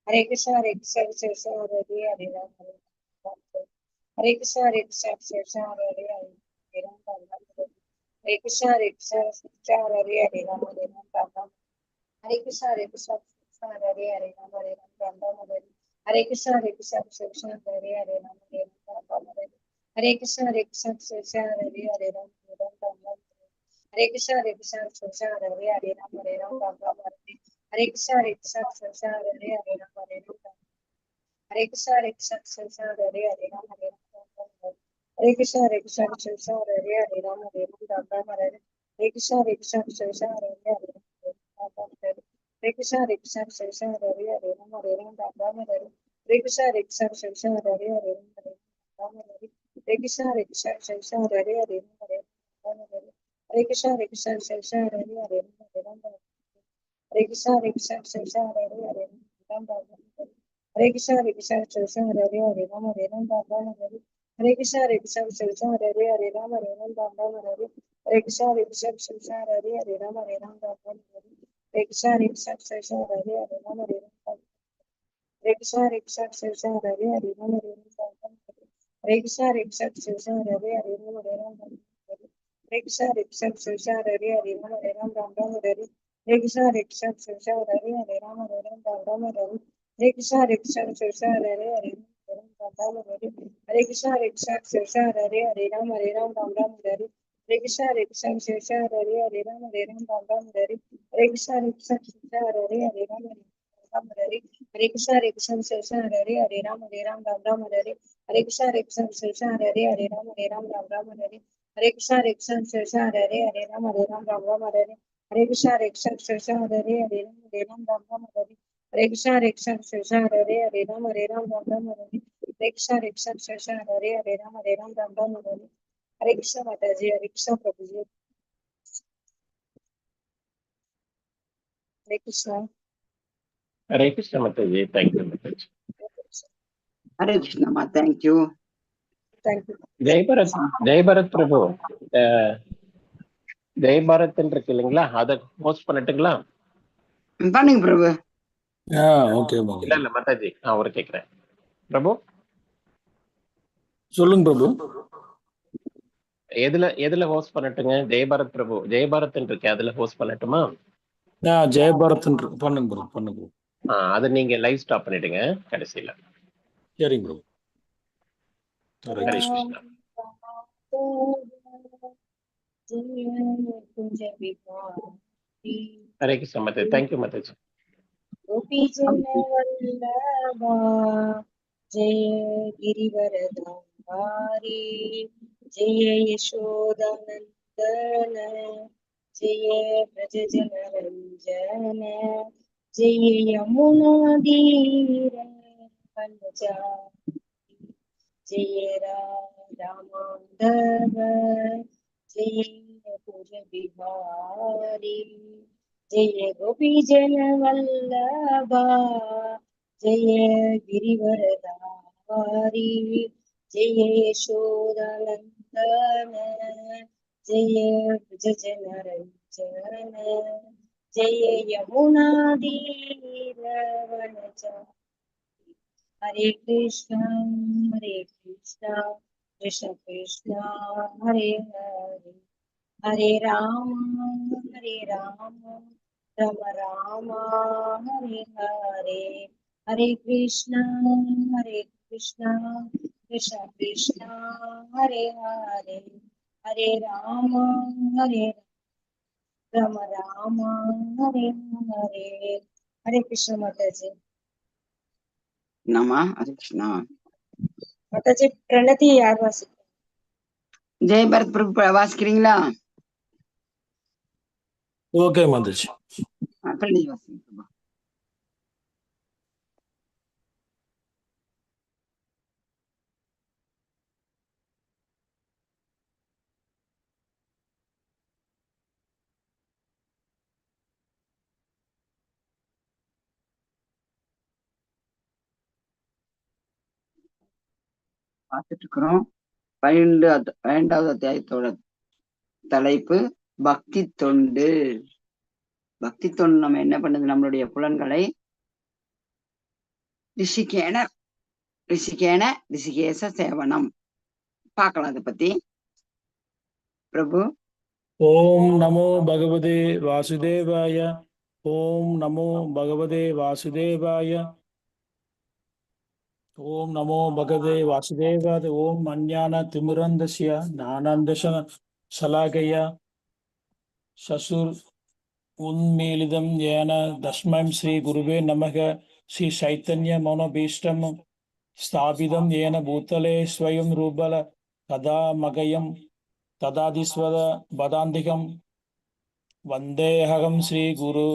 Hare Krishna Hare Krishna Krishna Krishna Hare Hare, Hare Rama Hare Rama. Hare Krishna Hare Krishna Krishna Krishna Hare Hare, Hare Rama Hare Rama. Hare Krishna Hare Krishna Krishna Hare Hare, Hare Rama Hare Rama Rama. Hare Krishna Hare Krishna Krishna Hare Hare, Hare Rama Hare Rama Rama Hare. Hare Krishna Hare Krishna Krishna Krishna Hare Hare, Hare Rama Hare Rama Rama Hare. Hare Krishna Hare Krishna Krishna Krishna Hare Hare, Hare Rama Hare Rama Rama. Hare Krishna Hare Krishna Krishna Krishna Hare Hare, Hare Rama Hare Rama Rama Hare. Hare Krishna Hare Krishna Krishna Krishna Hare Hare, Hare Rama Hare Rama. Hare Krishna Hare Krishna Krishna Krishna Hare Hare, Hare Rama Hare Rama Rama Hare. Hare Krishna Hare Krishna Krishna Krishna Hare Hare, Hare Rama Hare Rama Rama Hare. Hare Krishna Hare Krishna Krishna Krishna Hare Hare, Hare Rama Rama Hare. Hare Krishna Hare Krishna Krishna Krishna Hare Hare, Hare Rama Hare Rama Rama Hare. Hare Krishna Hare Krishna Krishna Krishna Hare Hare, Hare Rama Hare Rama Hare. Hare Krishna Hare Krishna Krishna Krishna Hare Hare, Hare Rama Hare Rama Hare. Hare Krishna Hare Krishna Krishna Krishna Hare Hare, Hare Rama Hare Rama. Hare Krishna Hare Krishna Krishna Krishna Hare Hare, Hare Rama Rama Hare. Hare Krishna Hare Krishna Krishna Krishna Hare Hare, Hare Rama Hare Rama Rama Hare. Hare Krishna Hare Krishna Krishna Krishna Hare Hare, Hare Rama Hare Rama Rama Hare. Hare Krishna Hare Krishna Krishna Krishna Hare Hare, Hare Rama Hare Rama Rama Hare. Hare Krishna Hare Krishna Krishna Krishna Hare Hare, Hare Rama Hare Rama. Hare Krishna Hare Krishna Krishna Krishna Hare Hare, Hare Rama Hare Rama Rama Hare. Hare Krishna Hare Krishna Krishna Krishna Hare Hare, Hare Rama Hare Rama Rama Hare. Hare Krishna Hare Krishna Krishna Krishna Hare Hare, Hare Rama Hare Rama Rama Rama Hare. Hare Krishna Hare Krishna Krishna Krishna Hare Hare, Hare Rama Hare Rama Rama Rama Hare. Hare Krishna Hare Krishna Krishna Krishna Hare Hare, Hare Rama Rama Rama Hare. Hare Krishna Hare Krishna Krishna Krishna Hare Hare, Hare Rama Hare Rama Rama Rama Hare. Hare Krishna Hare Krishna Krishna Krishna Hare Hare, Hare Rama Hare Rama Rama Rama Hare. Hare Krishna Hare Krishna Krishna Krishna Hare Hare, Hare Rama Hare Rama Hare. Hare Krishna Hare Krishna Krishna Krishna Hare Hare, Hare Rama Hare Rama Rama Rama Hare. Hare Krishna Hare Krishna Krishna Krishna Hare Hare, Hare Rama Hare Rama Rama Rama Hare. Hare Krishna Hare Krishna Krishna Krishna Hare Hare, Hare Rama Hare Rama Rama Rama Hare. Hare Krishna Hare Krishna Krishna Krishna Hare Hare, Hare Rama Hare Rama Rama Rama Hare. Hare Krishna Hare Krishna Krishna Krishna Hare Hare, Hare Rama Hare Rama Rama Rama Hare. Hare Krishna Hare Krishna Krishna Krishna Hare Hare, Hare Rama Hare Rama Rama Rama Hare. Hare Krishna Mataji, Hare Krishna Prabhuji. Hare Krishna. Hare Krishna Mataji, thank you Mataji. Hare கிருஷ்ணாமா, thank you. Thank you. Jai Bharat, Jai Bharat பிரபு. ஜெய் பாரத் இருக்கு இல்லைங்களா, அதை post பண்ணட்டுங்களா? பண்ணுங்க பிரபு. Okay. இல்ல இல்ல மாதாஜி, நான் அவரை கேட்கிறேன் பிரபு. சொல்லுங்க பிரபு. எதுல எதுல ஹோஸ்ட் பண்ணட்டுங்க? ஜெய் பாரத் பிரபு, ஜெய் பாரத் இருக்கு, அதுல ஹோஸ்ட் பண்ணட்டுமா? ஜெய பாரத் பண்ணுங்க பிரபு, பண்ணுங்க பிரபு. அதை நீங்க லைவ் ஸ்டாப் பண்ணிடுங்க கடைசியில. சரிங்க பிரபு. ஹரே ஹரே கிருஷ்ணா. கிருஷ்ணா. ஜெய குஞ்ச விகாரி. Hare Krishna Mataji, thank you Mataji. Gopi Jan Vallabha, Jaya Girivaradhari, Jaya Yashodanandana, Jaya Vraja Janaranjana, Jaya யமுனாதீர வனஜாரி, ஜெய ராதா மாதவ, ஜெய குஞ்ச விகாரி, ஜெய கோபி ஜன வல்லபா, ஜெய கிரிவரதாரி, ஜெய யசோதானந்தன, ஜெய ஜனரஞ்சன, ஜெய யமுனாதீர வனஜாரி. ஹரே கிருஷ்ணா ஹரே கிருஷ்ணா கிருஷ்ண கிருஷ்ணா ஹரே ஹரே, ஹரே ராம ஹரே ராம ராம ராம ஹரே ஹரே, ஹரே கிருஷ்ணா ஹரே கிருஷ்ணா கிருஷ்ண கிருஷ்ணா ஹரே ஹரே, ஹரே ராம ஹரே ராம ராம ஹரே ஹரே. ஹரே கிருஷ்ண மாதாஜி. நாமா, ஹரே கிருஷ்ணா. மாதாஜி, பிரணதி யார் வாசிக்கிறா? ஜெய பரத் பிரபு வாசிக்கிறீங்களா? ஓகே மாதாஜி. பிரணதி வாசிங்க பிரபு. பார்த்துட்டு இருக்கிறோம். 12வது அத்தியாயத்தோட தலைப்பு பக்தி தொண்டு. பக்தி தொண்டு நம்ம என்ன பண்ணுது? நம்மளுடைய புலன்களை ரிஷிகேண ரிஷிகேண ரிஷிகேச சேவனம். பார்க்கலாம் அதை பத்தி பிரபு. ஓம் நமோ பகவதே வாசுதேவாய. ஓம் நமோ பகவதே வாசுதேவாய. ஓம் நமோ பகவதே வாசுதேவாய. ஓம் அஞ்ஞான திமிரந்தஸ்ய ஞானாந்தசன சலாகய சசுர் உன்மீலிதம் ஏன தஸ்மம் ஸ்ரீ குருவே நமக. ஸ்ரீ சைத்தன்ய மனோபீஷ்டம் ஸ்தாபிதம் ஏன பூத்தலே ஸ்வயம் ரூபல கதா மகயம் ததாதீஸ்வர பதாந்திகம் வந்தேஹகம் ஸ்ரீ குரு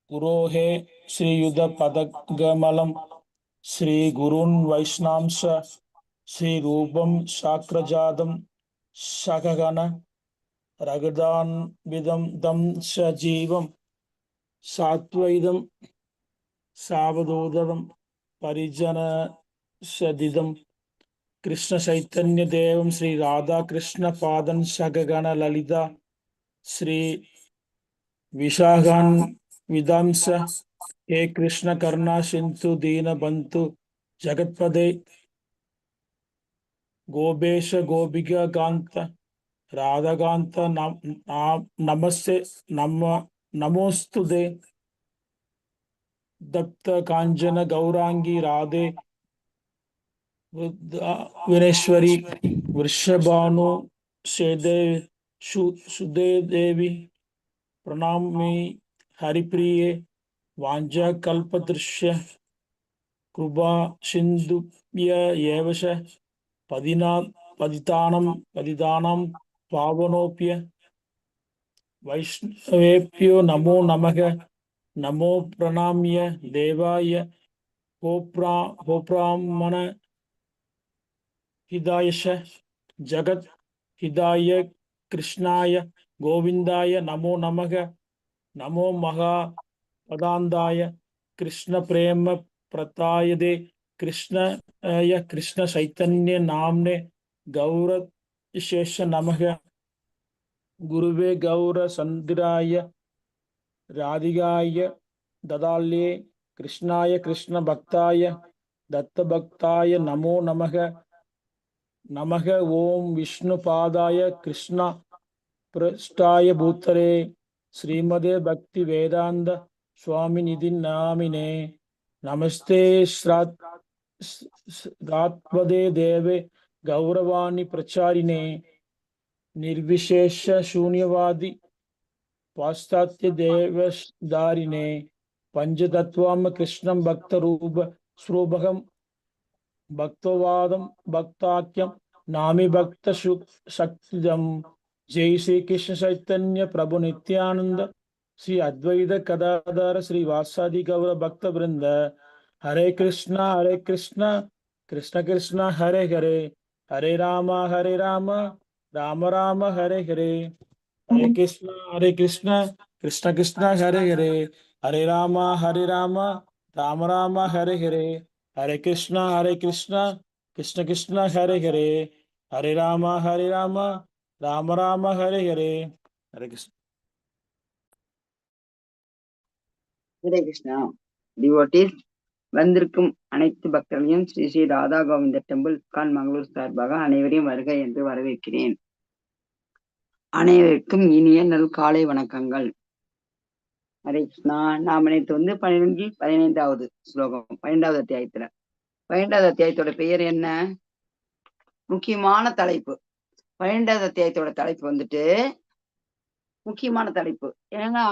குரோஹே ஸ்ரீயுத பதகமலம் ஸ்ரீ குருன் வைஷ்ணாம்ச ஸ்ரீ ரூபம் சாக்ரஜாதம் சககண ரகுதான்விதம் தம் சஜீவம் சாத்வைதம் சாவதூதம் பரிஜன சதிதம் கிருஷ்ண சைத்தன்ய தேவம் ஸ்ரீ ராதா கிருஷ்ண பாதன் சககண லலிதா ஸ்ரீ விஷாகான் விதாம்ச. ஹே கிருஷ்ண கருணா சிந்து தீன பந்து ஜகத்பதே கோபேஷ கோபிகா காந்த ராதாகாந்த நமஸ்தே நம நமோஸ்துதே. தப்த காஞ்சன கௌராங்கி ராதே வினேஸ்வரி விஷபானு சேதே சுதே தேவி பிரணாமி ஹரிப்பிரியே. வாஞ்சா கல்பதிருஷ்ய கிருபா சிந்துப்ய ஏவச பதினா பதிதானம் பதிதானம் பாவனோப்பிய வைஷ்ணவேப்பியோ நமோ நமக. நமோ பிரணாமிய தேவாய கோப்ரா கோப்ராமண ஹிதாயஷ ஜகத் ஹிதாய கிருஷ்ணாய கோவிந்தாய நமோ நமக. நமோ மகா பதாந்தாய கிருஷ்ண பிரேம பிரதாயதே கிருஷ்ணாய கிருஷ்ண சைத்தன்ய நாம்னே கௌர விசேஷ நமக. குருவே கௌர சந்திராய ராதிகாய ததால்யே கிருஷ்ணாய கிருஷ்ண பக்தாய தத்த பக்தாய நமோ நமக. நமக ஓம் விஷ்ணு பாதாய கிருஷ்ணா பிரஷ்டாய பூத்தரே ஸ்ரீமதே பக்தி வேதாந்த சுவாமி நிதி நாமினே. நமஸ்தே ராத்வதே தேவே கௌரவாணி பிரச்சாரிணே நிர்விசேஷ சூன்யவாதி பாஸ்தாத்திய தேவதாரிணே. பஞ்சதத்வாம கிருஷ்ணம் பக்த ரூப ஸ்ரூபகம் பக்தவாதம் பக்தாக்கியம் நாமி பக்த சக்திதம். ஜெய் ஸ்ரீ கிருஷ்ண சைத்தன்ய பிரபு நித்யானந்த ஸ்ரீ அத்வைத கதாதார ஸ்ரீ வாசாதி கௌர பக்த பிருந்த. ஹரே கிருஷ்ணா ஹரே கிருஷ்ணா கிருஷ்ண கிருஷ்ணா ஹரே ஹரே ஹரே ராம ஹரே ராம ராம ராம ஹரே ஹரே. ஹரே கிருஷ்ணா ஹரே கிருஷ்ணா கிருஷ்ண கிருஷ்ணா ஹரே ஹரே ஹரே ராம ஹரே ராம ராம ராம ஹரே ஹரே. ஹரே கிருஷ்ணா ஹரே கிருஷ்ணா கிருஷ்ண கிருஷ்ணா ஹரே ஹரே ஹரே ராம ஹரே ராம ராம ராம ஹரே ஹரே. ஹரே கிருஷ்ணா. ஹரே கிருஷ்ணா. டிவோட்டீஸ், வந்திருக்கும் அனைத்து பக்தர்களையும் ஸ்ரீ ஸ்ரீ ராதா கோவிந்த டெம்பிள் கான் மங்களூர் சார்பாக அனைவரையும் வருக என்று வரவேற்கிறேன். அனைவருக்கும் இனிய நல் காலை வணக்கங்கள். ஹரே கிருஷ்ணா. நாம் நேற்று வந்து 15வது ஸ்லோகம் 12வது அத்தியாயத்துல 12வது அத்தியாயத்தோட பெயர் என்ன? முக்கியமான தலைப்பு. 12வது அத்தியாயத்தோட தலைப்பு வந்துட்டு முக்கியமான தலைப்பு. ஏன்னா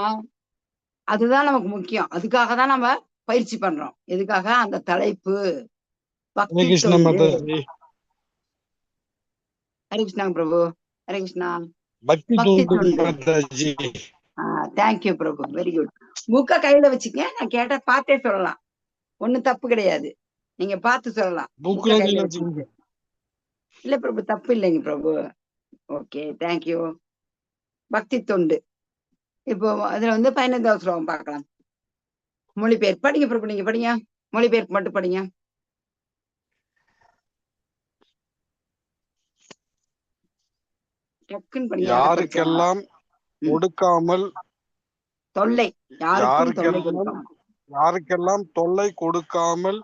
அதுதான் நமக்கு முக்கியம். அதுக்காக தான் நம்ம பயிற்சி பண்றோம். எதுக்காக? அந்த தலைப்பு ஹரே பக்தி கிருஷ்ணா தொண்டு. மாதாஜி. ஹரே கிருஷ்ணா பிரபு. ஹரே கிருஷ்ணா. பக்தி பக்தி தொண்டு தொண்டு. Mataji. Thank you Prabhu, very good. புக்க கையில வச்சுக்க, நான் கேட்ட பார்த்தே சொல்லலாம், ஒண்ணும் தப்பு கிடையாது. நீங்க பார்த்து சொல்லலாம். புக்க புக்ல கையில கையில வச்சு. வச்சுக்கோங்க. இல்ல பிரபு, தப்பு இல்லைங்க பிரபு. Okay, thank you. பக்தி தொண்டு. இப்போ அதுல வந்து 15வது ஸ்லோகம் பார்க்கலாம். மொழிபெயர்ப்பு படிங்க பிரபு, நீங்க படிங்க. மொழிபெயர்ப்பு மட்டும் படிங்க. டக்குன்னு படிங்க. யாரை படிச்சாலும். யாருக்கெல்லாம் கொடுக்காமல் தொல்லை, யாருக்கும் தொல்லை யாருக்கெல்லாம் கொடுக்காமல், யாருக்கெல்லாம் தொல்லை கொடுக்காமல்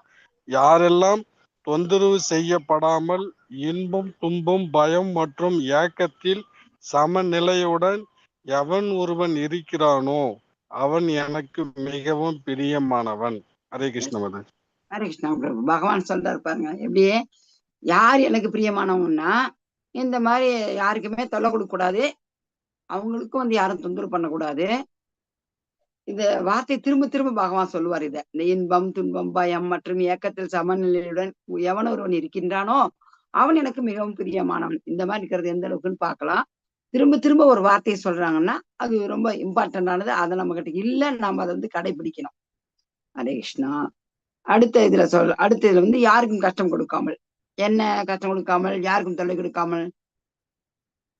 யாரெல்லாம் தொந்தரவு செய்யப்படாமல் இன்பம் துன்பம் பயம் மற்றும் ஏக்கத்தில் சமநிலையுடன் எவன் ஒருவன் இருக்கிறானோ அவன் எனக்கு மிகவும் பிரியமானவன். ஹரே கிருஷ்ண மதன். ஹரே கிருஷ்ணா பிரபு. பகவான் சொல்றாரு பாருங்க, எப்படியே யார் எனக்கு பிரியமானவன்னா இந்த மாதிரி யாருக்குமே தொல்லை கொடுக்க கூடாது, அவங்களுக்கும் வந்து யாரும் தொந்தரவு பண்ணக்கூடாது. இந்த வார்த்தை திரும்ப திரும்ப பகவான் சொல்லுவார் இதை. இந்த இன்பம் துன்பம் பயம் மற்றும் ஏக்கத்தில் சமநிலையுடன் எவன் ஒருவன் இருக்கின்றானோ அவன் எனக்கு மிகவும் பிரியமானவன். இந்த மாதிரி இருக்கிறது எந்த அளவுக்குன்னு பார்க்கலாம். திரும்ப திரும்ப ஒரு வார்த்தையை சொல்றாங்கன்னா அது ரொம்ப இம்பார்ட்டன்ட் ஆனது. அதை நம்ம கிட்ட இல்லை, நாம அதை வந்து கடைபிடிக்கணும். ஹரே கிருஷ்ணா. அடுத்த இதுல அடுத்த இதுல வந்து யாருக்கும் கஷ்டம் கொடுக்காமல், என்ன கஷ்டம் கொடுக்காமல், யாருக்கும் தொல்லை கொடுக்காமல்.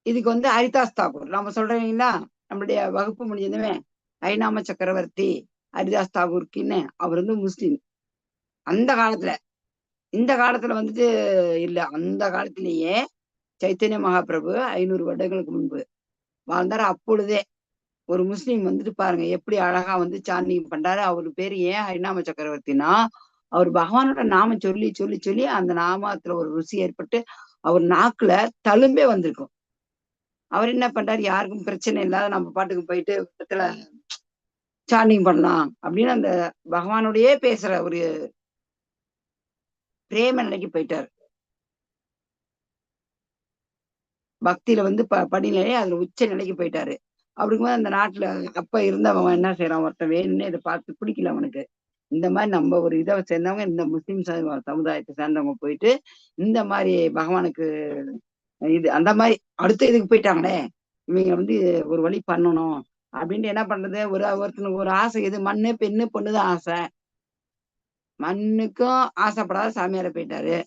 இதுக்கு வந்து ஹரிதாஸ் தாக்கூர் நாம சொல்றீங்களா, நம்மளுடைய வகுப்பு முடிஞ்சதுமே ஹரிநாம சக்கரவர்த்தி ஹரிதாஸ் தாகூருக்குன்னு. அவர் வந்து முஸ்லீம் அந்த காலத்துல, இந்த காலத்துல வந்துட்டு இல்ல, அந்த காலத்திலேயே சைத்தன்ய மகாபிரபு 500 வருடங்களுக்கு முன்பு வாழ்ந்தார். அப்பொழுதே ஒரு முஸ்லீம் வந்துட்டு பாருங்க எப்படி அழகா வந்து சாண்டிங் பண்றாரு. அவர் பேரு ஏன் ஹரிநாம சக்கரவர்த்தினா, அவர் பகவானோட நாம சொல்லி சொல்லி சொல்லி அந்த நாமத்துல ஒரு ருசி ஏற்பட்டு அவர் நாக்குல தழும்பே வந்திருக்கும். அவர் என்ன பண்றாரு, யாருக்கும் பிரச்சனை இல்லாத நம்ம பாட்டுக்கு போயிட்டு இடத்துல சாண்டிங் பண்ணலாம் அப்படின்னு அந்த பகவானோடயே பேசுற ஒரு பிரேம நிலைக்கு போயிட்டார். பக்தியில வந்து படிநிலையே அதுல உச்ச நிலைக்கு போயிட்டாரு. அப்படிங்கும்போது அந்த நாட்டுல அப்ப இருந்தவன் என்ன செய்யறான், ஒருத்தன் வேணும்னு இதை பார்த்து பிடிக்கல அவனுக்கு. இந்த மாதிரி நம்ம ஒரு இதை சேர்ந்தவங்க, இந்த முஸ்லீம் சமுதாயத்தை சேர்ந்தவங்க போயிட்டு இந்த மாதிரி பகவானுக்கு இது அந்த மாதிரி அடுத்த இதுக்கு போயிட்டாங்களே, இவங்க வந்து ஒரு வழி பண்ணணும் அப்படின்ட்டு என்ன பண்றது. ஒரு ஒருத்தனுக்கு ஒரு ஆசை, இது மண்ணு பெண்ணு பொண்ணுதான் ஆசை. மண்ணுக்கும் ஆசைப்படாத சாமியார போயிட்டாரு,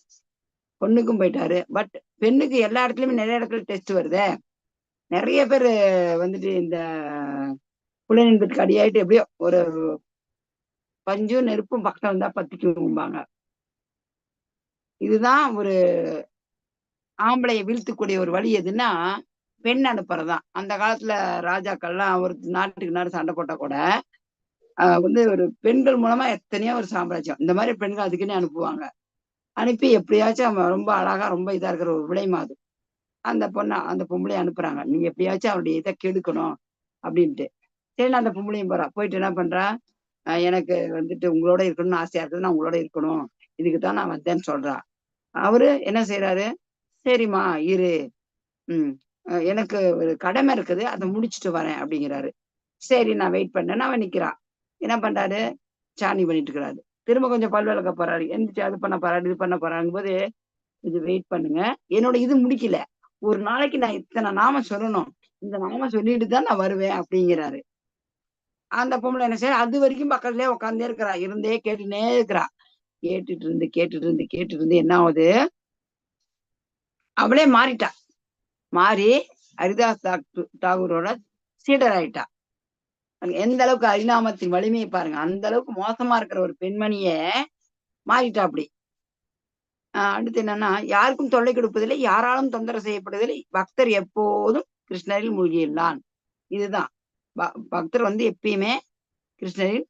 பொண்ணுக்கும் போயிட்டாரு. பட் பெண்ணுக்கு எல்லா இடத்துலயுமே நிறைய இடத்துல டெஸ்ட் வருதே. நிறைய பேர் வந்துட்டு இந்த புலனின்பத்துக்கு அடியாயிட்டு எப்படியோ ஒரு பஞ்சும் நெருப்பும் பக்கம் வந்தா பத்திக்கும்பாங்க. இதுதான் ஒரு ஆம்பளையை வீழ்த்தக்கூடிய ஒரு வழி எதுன்னா பெண் அனுப்புறதுதான். அந்த காலத்துல ராஜாக்கள்லாம் ஒரு நாட்டுக்கு நாடு சண்டை போட்டா கூட வந்து ஒரு பெண்கள் மூலமா எத்தனையோ ஒரு சாம்ராஜ்யம் இந்த மாதிரி பெண்கள் அதுக்குன்னே அனுப்புவாங்க. அனுப்பி எப்படியாச்சும் அவன் ரொம்ப அழகா ரொம்ப இதா இருக்கிற ஒரு விலை மாது அந்த பொண்ணை அந்த பொம்பளையை அனுப்புறாங்க, நீ எப்படியாச்சும் அவருடைய இதை கெடுக்கணும் அப்படின்ட்டு. சரி, அந்த பொம்பளையும் போறா. போயிட்டு என்ன பண்றா, எனக்கு வந்துட்டு உங்களோட இருக்கணும்னு ஆசையா இருக்குது, நான் உங்களோட இருக்கணும், இதுக்கு தான் நான் வந்தேன்னு சொல்றா. அவரு என்ன செய்யறாரு, சரிம்மா இரு, எனக்கு ஒரு கடமை இருக்குது, அதை முடிச்சுட்டு வரேன் அப்படிங்கிறாரு. சரி நான் வெயிட் பண்ணேன்னு அவன் நிக்கிறான். என்ன பண்றாரு, சாணி பண்ணிட்டு இருக்கிறாரு. திரும்ப கொஞ்சம் பல் விளக்க போறாரு, எந்திரிச்சு அது பண்ண போறாரு இது பண்ண போறாங்க போது இது வெயிட் பண்ணுங்க, என்னோட இது முடிக்கல, ஒரு நாளைக்கு நான் இத்தனை நாம சொல்லணும், இந்த நாம சொல்லிட்டு தான் நான் வருவேன் அப்படிங்கிறாரு. அந்த பொம்பளை என்ன செய்ய, அது வரைக்கும் பக்கத்துலயே உட்காந்தே இருக்கிறா, இருந்தே கேட்டுனே இருக்கிறா. கேட்டுட்டு இருந்து கேட்டுட்டு இருந்து கேட்டுட்டு இருந்து என்ன ஆகுது, அவளே மாறிட்டா. மாறி ஹரிதாஸ் தாகூரோட சீடர் ஆயிட்டா. எந்த அளவுக்கு ஹரிநாமத்தின் வலிமையை பாருங்க, அந்த அளவுக்கு மோசமா இருக்கிற ஒரு பெண்மணிய மாறிட்டா அப்படி. அடுத்து என்னன்னா, யாருக்கும் தொல்லை கொடுப்பதில்லை, யாராலும் தொந்தரவு செய்யப்படுவதில்லை, பக்தர் எப்போதும் கிருஷ்ணரில் மூழ்கியுள்ளான். இதுதான் பக்தர் வந்து எப்பயுமே கிருஷ்ணரில்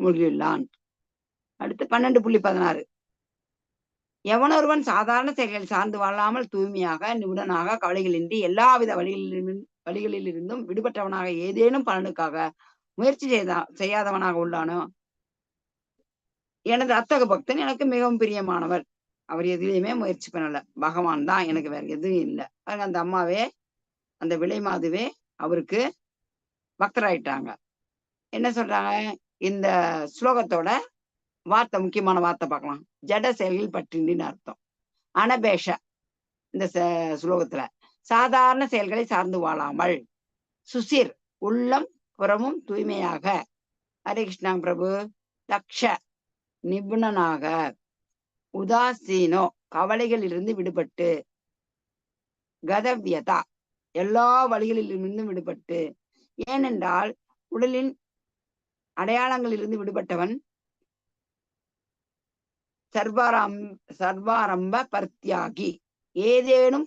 மூழ்கியுள்ளான். அடுத்து 12.16, எவனொருவன் சாதாரண செயல்கள் சார்ந்து வாழாமல் தூய்மையாக நிபுணனாக கவலைகளின்றி எல்லாவித வழிகளில் இருந்தும் விடுபட்டவனாக ஏதேனும் பலனுக்காக முயற்சி செய்யாதவனாக உள்ளானோ எனது அத்தக பக்தன் எனக்கு மிகவும் பிரியமானவர். அவர் எதுலையுமே முயற்சி பண்ணல, பகவான் தான் எனக்கு, வேற எதுவும் இல்லை. அந்த அம்மாவே அந்த விலை மாதுவே அவருக்கு பக்தராயிட்டாங்க. என்ன சொல்றாங்க இந்த ஸ்லோகத்தோட வார்த்தை, முக்கியமான வார்த்தை பார்க்கலாம். ஜட செயல்கள் பற்றின்னு அர்த்தம். அனபேஷ இந்த ஸ்லோகத்துல சாதாரண செயல்களை சார்ந்து வாழாமல், சுசிர் உள்ளம் புறமும் தூய்மையாக, ஹரே கிருஷ்ணா பிரபு, தக்ஷ நிபுணனாக, உதாசீனோ கவலைகளிலிருந்து விடுபட்டு, கதவ்யதா எல்லா வழிகளிலிருந்தும் விடுபட்டு, ஏனென்றால் உடலின் அடையாளங்களிலிருந்து விடுபட்டவன் சர்வாரம்ப பர்த்தியாகி, ஏதேனும்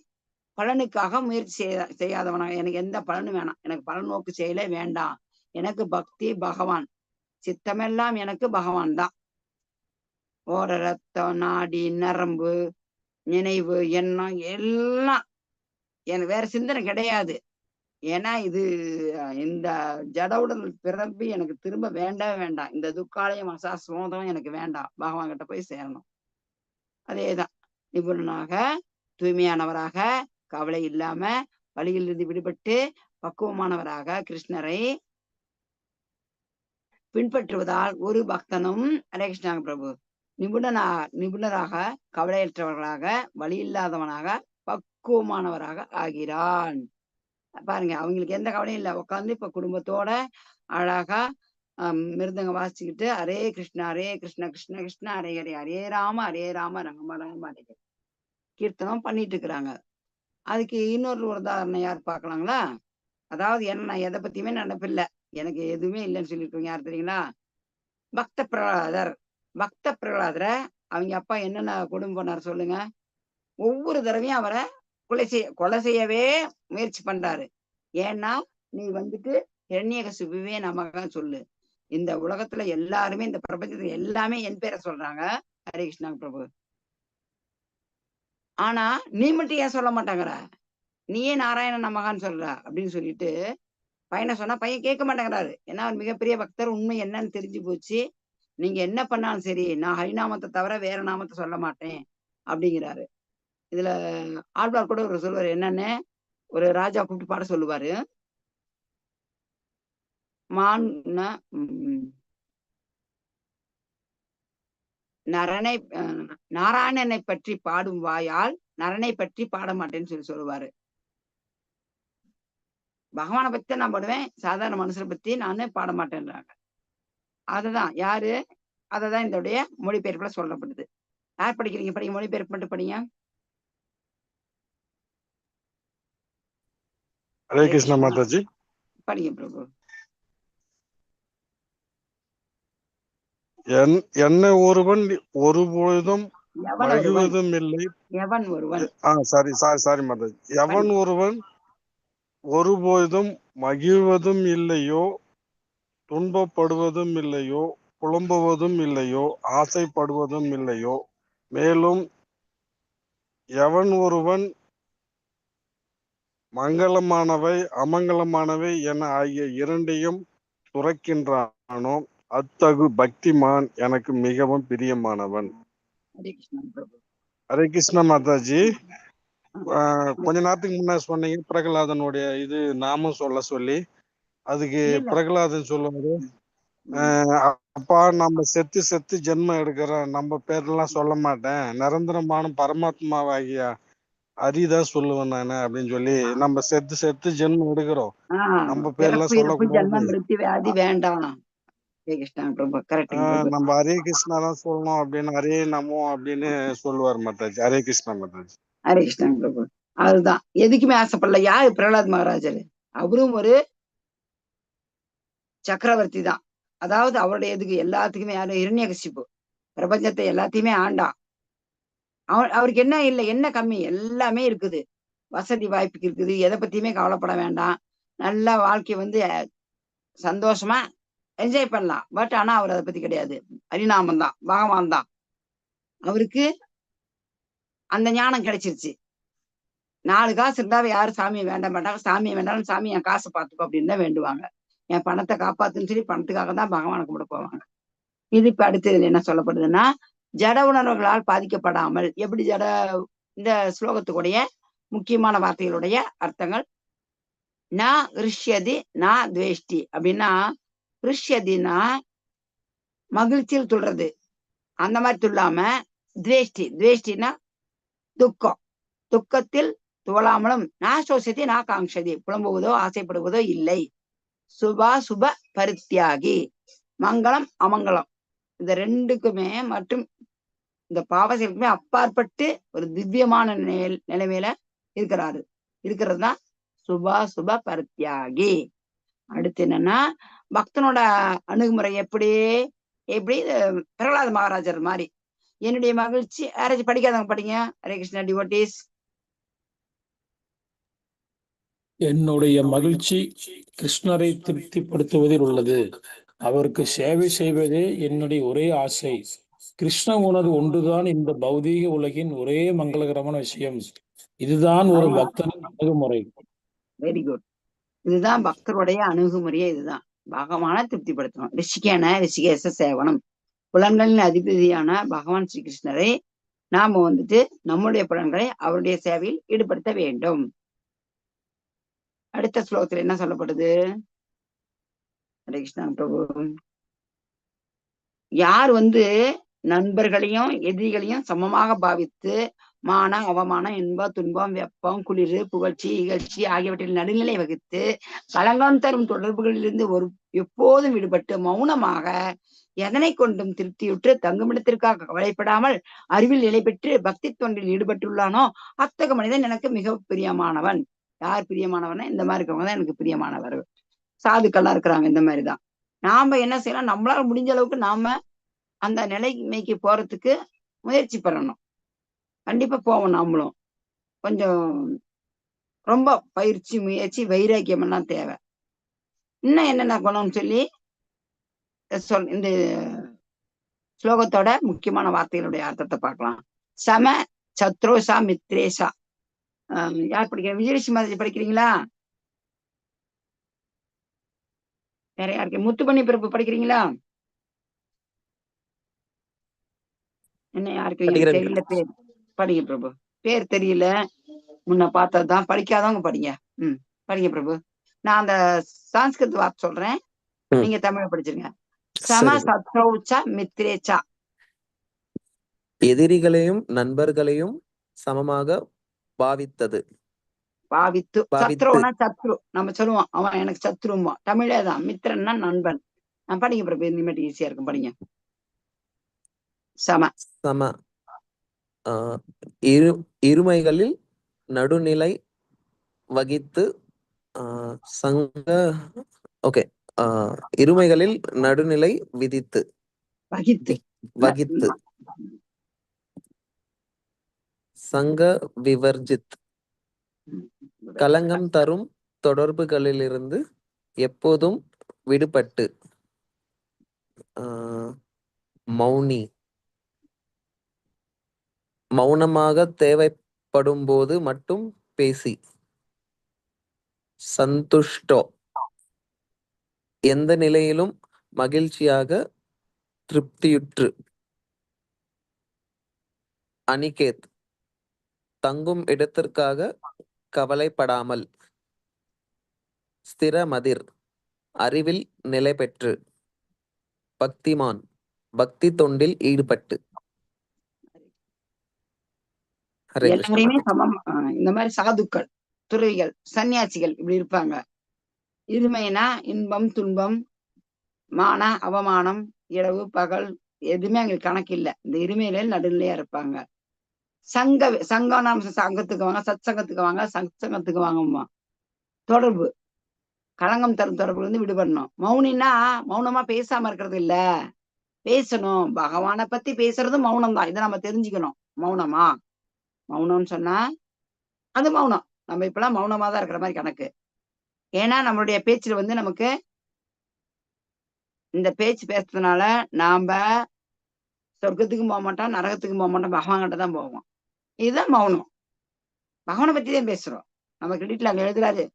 பலனுக்காக முயற்சி செய்யாதவனாக, எனக்கு எந்த பலனும் வேணாம், எனக்கு பலன் நோக்கு செயலே வேண்டாம், எனக்கு பக்தி பகவான், சித்தமெல்லாம் எனக்கு பகவான் தான். ஓர ரத்தம், நாடி, நரம்பு, நினைவு, எண்ணம் எல்லாம் எனக்கு வேற சிந்தனை கிடையாது. ஏன்னா இது இந்த ஜட உடல் பிறப்பு எனக்கு திரும்ப வேண்டவே வேண்டாம். இந்த துக்காலயம் அசாஸ்வதம் எனக்கு வேண்டாம். பகவான் கிட்ட போய் சேரணும். அதேதான் நிபுணனாக, தூய்மையானவராக, கவலை இல்லாம, வழியிலிருந்து விடுபட்டு பக்குவமானவராக கிருஷ்ணரை பின்பற்றுவதால் ஒரு பக்தனும், ஹரே கிருஷ்ணா பிரபு, நிபுணராக, கவலையற்றவர்களாக, வழி இல்லாதவனாக, பக்குவமானவராக ஆகிறான். பாருங்க, அவங்களுக்கு எந்த கவலையும் இல்லை. உட்காந்து இப்ப குடும்பத்தோட அழகா மிருதங்க வாசிச்சுக்கிட்டு ஹரே கிருஷ்ணா ஹரே கிருஷ்ணா கிருஷ்ண கிருஷ்ணா ஹரே ஹரே ஹரே ராம ஹரே ராம ராம ராம ஹரே ஹரே கீர்த்தனம் பண்ணிட்டு இருக்கிறாங்க. அதுக்கு இன்னொரு உதாரணம் யார் பார்க்கலாங்களா? அதாவது என்ன, நான் எதை பத்தியுமே நினைப்பில்லை, எனக்கு எதுவுமே இல்லைன்னு சொல்லியிருக்கோங்க. யார் தெரியுங்களா? பக்த பிரகலாதர். பக்த பிரகலாதரை அவங்க அப்பா என்னென்ன கொடுமை பண்ணாரு சொல்லுங்க? ஒவ்வொரு தடவையும் அவரை கொலை செய்யவே முயற்சி பண்றாரு. ஏன்னா நீ வந்துட்டு ஹிரண்யகசிபுவே நமகன்னு சொல்லு, இந்த உலகத்துல எல்லாருமே, இந்த பிரபஞ்சத்துல எல்லாமே என் பேரை சொல்றாங்க ஹரே கிருஷ்ணா பிரபு. ஆனா நீ மட்டும் ஏன் சொல்ல மாட்டாங்கற, நீயே நாராயண நமகான்னு சொல்ற அப்படின்னு சொல்லிட்டு பையனை சொன்னா பையன் கேட்க மாட்டேங்கிறாரு. ஏன்னா அவர் மிகப்பெரிய பக்தர், உண்மை என்னன்னு தெரிஞ்சு போச்சு. நீங்க என்ன பண்ணாலும் சரி, நான் ஹரிநாமத்தை தவிர வேற நாமத்தை சொல்ல மாட்டேன் அப்படிங்கிறாரு. இதுல ஆழ்வார் கூட ஒரு சொல்லுவாரு, என்னன்னு ஒரு ராஜா கூப்பிட்டு பாட சொல்லுவாரு. மான் நரனை நாராயணனை பற்றி பாடும் வாயால் நரனை பற்றி பாட மாட்டேன்னு சொல்லி சொல்லுவாரு. பகவானை பத்தி தான் நான் பாடுவேன், சாதாரண மனுஷனை பத்தி நானு பாட மாட்டேன்றாங்க. அதுதான் யாரு, அததான் இந்த மொழிபெயர்ப்புல சொல்லப்படுது. யார் படிக்கிறீங்க? படிங்க, மொழிபெயர்ப்பு மட்டும் படிங்க. ஹரே கிருஷ்ணா மாதாஜி. படிங்க பிரபு. என்னை ஒருவன் ஒருபொழுதும் மகிழ்வதும் இல்லை. எவன் ஒருவன்? Sorry sorry sorry Mataji. எவன் ஒருவன் ஒருபொழுதும் மகிழ்வதும் இல்லையோ, துன்பப்படுவதும் இல்லையோ, புலம்புவதும் இல்லையோ, ஆசைப்படுவதும் இல்லையோ, மேலும் எவன் ஒருவன் மங்களமானவை அமங்கலமானவை என ஆகிய இரண்டையும் துறக்கின்றானோ அத்தகு பக்திமான் எனக்கு மிகவும் பிரியமானவன். ஹரே கிருஷ்ணா மாதாஜி. கொஞ்ச நேரத்துக்கு முன்னாடி சொன்னீங்க பிரகலாதனுடைய இது நாமம் சொல்ல சொல்லி, அதுக்கு பிரகலாதன் சொல்லுவாரு, அப்பா நம்ம செத்து செத்து ஜென்மம் எடுக்கிறோம், நம்ம பேரெல்லாம் சொல்ல மாட்டேன், நிரந்தரமான பரமாத்மாவாகிய அரிதா சொல்லுவேன் நானு அப்படின்னு சொல்லி, நம்ம செத்து செத்து ஜென்மம் எடுக்கிறோம், நம்ம பேரெல்லாம் சொல்லக்கூடாது, வேண்டாம், நம்ம ஹரே கிருஷ்ணா தான் சொல்லணும் அப்படின்னு, ஹரே நமோ அப்படின்னு சொல்லுவார் மாதாஜி. ஹரே கிருஷ்ணா மாதாஜி. ஹரே கிருஷ்ணா பிரபு. அதுதான் எதுக்குமே ஆசைப்படல. யாரு? பிரகலாத் மகாராஜர். அவரும் ஒரு சக்கரவர்த்தி தான். அதாவது அவருடைய எதுக்கு எல்லாத்துக்குமே யாரு? ஹிரண்யகசிபு பிரபஞ்சத்தை எல்லாத்தையுமே ஆண்டான். அவருக்கு என்ன இல்லை, என்ன கம்மி? எல்லாமே இருக்குது, வசதி வாய்ப்புக்கு இருக்குது, எதை பத்தியுமே கவலைப்பட வேண்டாம், நல்ல வாழ்க்கை வந்து சந்தோஷமா என்ஜாய் பண்ணலாம். பட் ஆனா அவர் அதை பத்தி கிடையாது. ஹரிநாமம் தான், பகவான் தான். அவருக்கு அந்த ஞானம் கிடைச்சிருச்சு. 4 காசு இருந்தா யாரும் சாமியை வேண்ட மாட்டாங்க. சாமியை வேண்டாலும் சாமி என் காசை பார்த்துக்கோ அப்படின்னு தான் வேண்டுவாங்க. என் பணத்தை காப்பாத்துன்னு சொல்லி பணத்துக்காக தான் பகவானை கும்பிட போவாங்க. இது இப்ப அடுத்ததுல என்ன சொல்லப்படுதுன்னா, ஜட உணர்வுகளால் பாதிக்கப்படாமல் எப்படி ஜட, இந்த ஸ்லோகத்துக்குடைய முக்கியமான வார்த்தைகளுடைய அர்த்தங்கள். நா ரிஷ்யதி நா துவேஷ்டி அப்படின்னா, ரிஷ்யதினா மகிழ்ச்சியில் துள்றது, அந்த மாதிரி துள்ளாம, துவேஷ்டி துவேஷ்டினா துக்கம், துக்கத்தில் துவளாமலும், நா சோசதி நா காங்ஷதி புலம்புவதோ ஆசைப்படுவதோ இல்லை, சுபா சுப பரித்தியாகி மங்களம் அமங்கலம் இந்த ரெண்டுக்குமே மற்றும் இந்த பாவ செயலுக்குமே அப்பாற்பட்டு ஒரு திவ்யமான நிலைமையில இருக்கிறாரு. இருக்கிறது தான் சுபா சுப பரித்தியாகி. அடுத்து என்னன்னா, பக்தனோட அணுகுமுறை எப்படி எப்படி பிரகலாத மகாராஜர் மாதிரி என்னுடைய மகிழ்ச்சி. யாராச்சும் படிக்காதவங்க படிங்க. ஹரே கிருஷ்ணா டிவோட்டீஸ். என்னுடைய மகிழ்ச்சி கிருஷ்ணரை திருப்திப்படுத்துவதில் உள்ளது. அவருக்கு சேவை செய்வதே என்னுடைய ஒரே ஆசை. கிருஷ்ண உணர்வு ஒன்றுதான் இந்த பௌதீக உலகின் ஒரே மங்களகரமான விஷயம். இதுதான் ஒரு பக்தனின் அணுகுமுறை. Very good. இதுதான் பக்தருடைய அணுகுமுறையே. இதுதான் பகவானை திருப்திப்படுத்தணும். ரிஷிகேன ரிஷிகேச சேவனம். புலன்களின் அதிபதியான பகவான் ஸ்ரீகிருஷ்ணரை நாம வந்துட்டு நம்முடைய புலன்களை அவருடைய சேவையில் ஈடுபடுத்த வேண்டும். அடுத்த ஸ்லோகத்துல என்ன சொல்லப்படுது? ஹரே கிருஷ்ணா பிரபு. யார் வந்து நண்பர்களையும் எதிரிகளையும் சமமாக பாவித்து மான அவமானம் இன்ப துன்பம் வெப்பம் குளிர் புகழ்ச்சி இகழ்ச்சி ஆகியவற்றில் நடுநிலை வகித்து களங்கம் தரும் தொடர்புகளிலிருந்து ஒரு எப்போதும் விடுபட்டு மௌனமாக எதனை கொண்டும் திருப்தியுற்று தங்குமிடத்திற்காக கவலைப்படாமல் அறிவில் நிலை பெற்று பக்தி தொண்டில் ஈடுபட்டுள்ளானோ அத்தகைய மனிதன் எனக்கு மிக பிரியமானவன். யார் பிரியமானவனா? இந்த மாதிரி இருக்கவங்க தான் எனக்கு பிரியமானவர். சாதுக்கள்லாம் இருக்கிறாங்க இந்த மாதிரிதான். நாம என்ன செய்யலாம்? நம்மளால முடிஞ்ச அளவுக்கு நாம அந்த நிலைமைக்கு போறதுக்கு முயற்சி பண்ணணும். கண்டிப்பா போவோம். நாமளும் கொஞ்சம் ரொம்ப பயிற்சி முயற்சி வைராக்கியம் எல்லாம் தேவை. இன்னும் என்னென்ன குணம்னு சொல்லி இந்த ஸ்லோகத்தோட முக்கியமான வார்த்தைகளுடைய அர்த்தத்தை பார்க்கலாம். சம சத்ரோஷா மித்ரேஷா. யார் படிக்கிறீங்க? விஜயலட்சுமி மாதிரி படிக்கிறீங்களா? வேற யாருக்கு? முத்துமணி பிறப்பு படிக்கிறீங்களா? என்ன யாருக்கு தெரியல பேர்? படிங்க பிரபு. பேர் தெரியல, முன்ன பார்த்ததுதான். படிக்காதவங்க படிங்க. படிங்க பிரபு. நான் அந்த சான்ஸ்கிருத் வார்த்தை சொல்றேன், நீங்க தமிழ படிச்சிருங்க. சம சத்ரௌச்ச மித்ரேச்சா. எதிரிகளையும் நண்பர்களையும் சமமாக பாவித்தது. பாவித்து. சத்ருனா சத்ரு நம்ம சொல்லுவோம், அவன் எனக்கு சத்ருமா. தமிழே தான். மித்ரன்னா நண்பன். நான் படிங்க பிரபு, இனிமேட்டு ஈஸியா இருக்கும். படிங்க. சம சம இருமைகளில் நடுநிலை வகித்து சங்க ஓகே இருமைகளில் நடுநிலை விதித்து வகித்து வகித்து சங்க விவர்ஜித் களங்கம் தரும் தொடர்புகளிலிருந்து எப்போதும் விடுபட்டு மௌனி மௌனமாக தேவைப்படும் போது மட்டும் பேசி சந்துஷ்டோ எந்த நிலையிலும் மகிழ்ச்சியாக திருப்தியுற்று அனிகேத் தங்கும் இடத்திற்காக கவலைப்படாமல் ஸ்திரமதிர் அறிவில் நிலை பெற்று பக்திமான் பக்தி தொண்டில் ஈடுபட்டு. எல்லாரையுமே சமம். இந்த மாதிரி சாதுக்கள், துறவிகள், சன்னியாசிகள் இப்படி இருப்பாங்க. இருமைனா இன்பம் துன்பம் மான அவமானம் இரவு பகல் எதுவுமே அவங்களுக்கு கணக்கு இல்லை. இந்த இருமையில நடுநிலையா இருப்பாங்க. சங்க சங்கம் நாம சங்கத்துக்கு வாங்க, சத் சங்கத்துக்கு வாங்க, சத் சங்கத்துக்கு வாங்கம்மா. தொடர்பு களங்கம் தரும் தொடர்பு வந்து விடுபடணும். மௌனின்னா மௌனமா பேசாம இருக்கிறது இல்ல, பேசணும். பகவானை பத்தி பேசுறதும் மௌனம் தான். இதை நம்ம தெரிஞ்சுக்கணும். மௌனமா மௌனம்னு சொன்னா அது மௌனம். நம்ம இப்பெல்லாம் மௌனமா தான் இருக்கிற மாதிரி கணக்கு. ஏன்னா நம்மளுடைய பேச்சுல வந்து நமக்கு இந்த பேச்சு பேசுறதுனால நாம சொர்க்கத்துக்கும் போக மாட்டோம், நரகத்துக்கும் போக மாட்டோம், பகவான் கிட்ட தான் போவோம். இதுதான் மௌனம். பகவானை பத்தி தான் பேசுறோம். நம்ம கிரெடிட்ல அங்க எழுதுறாரு,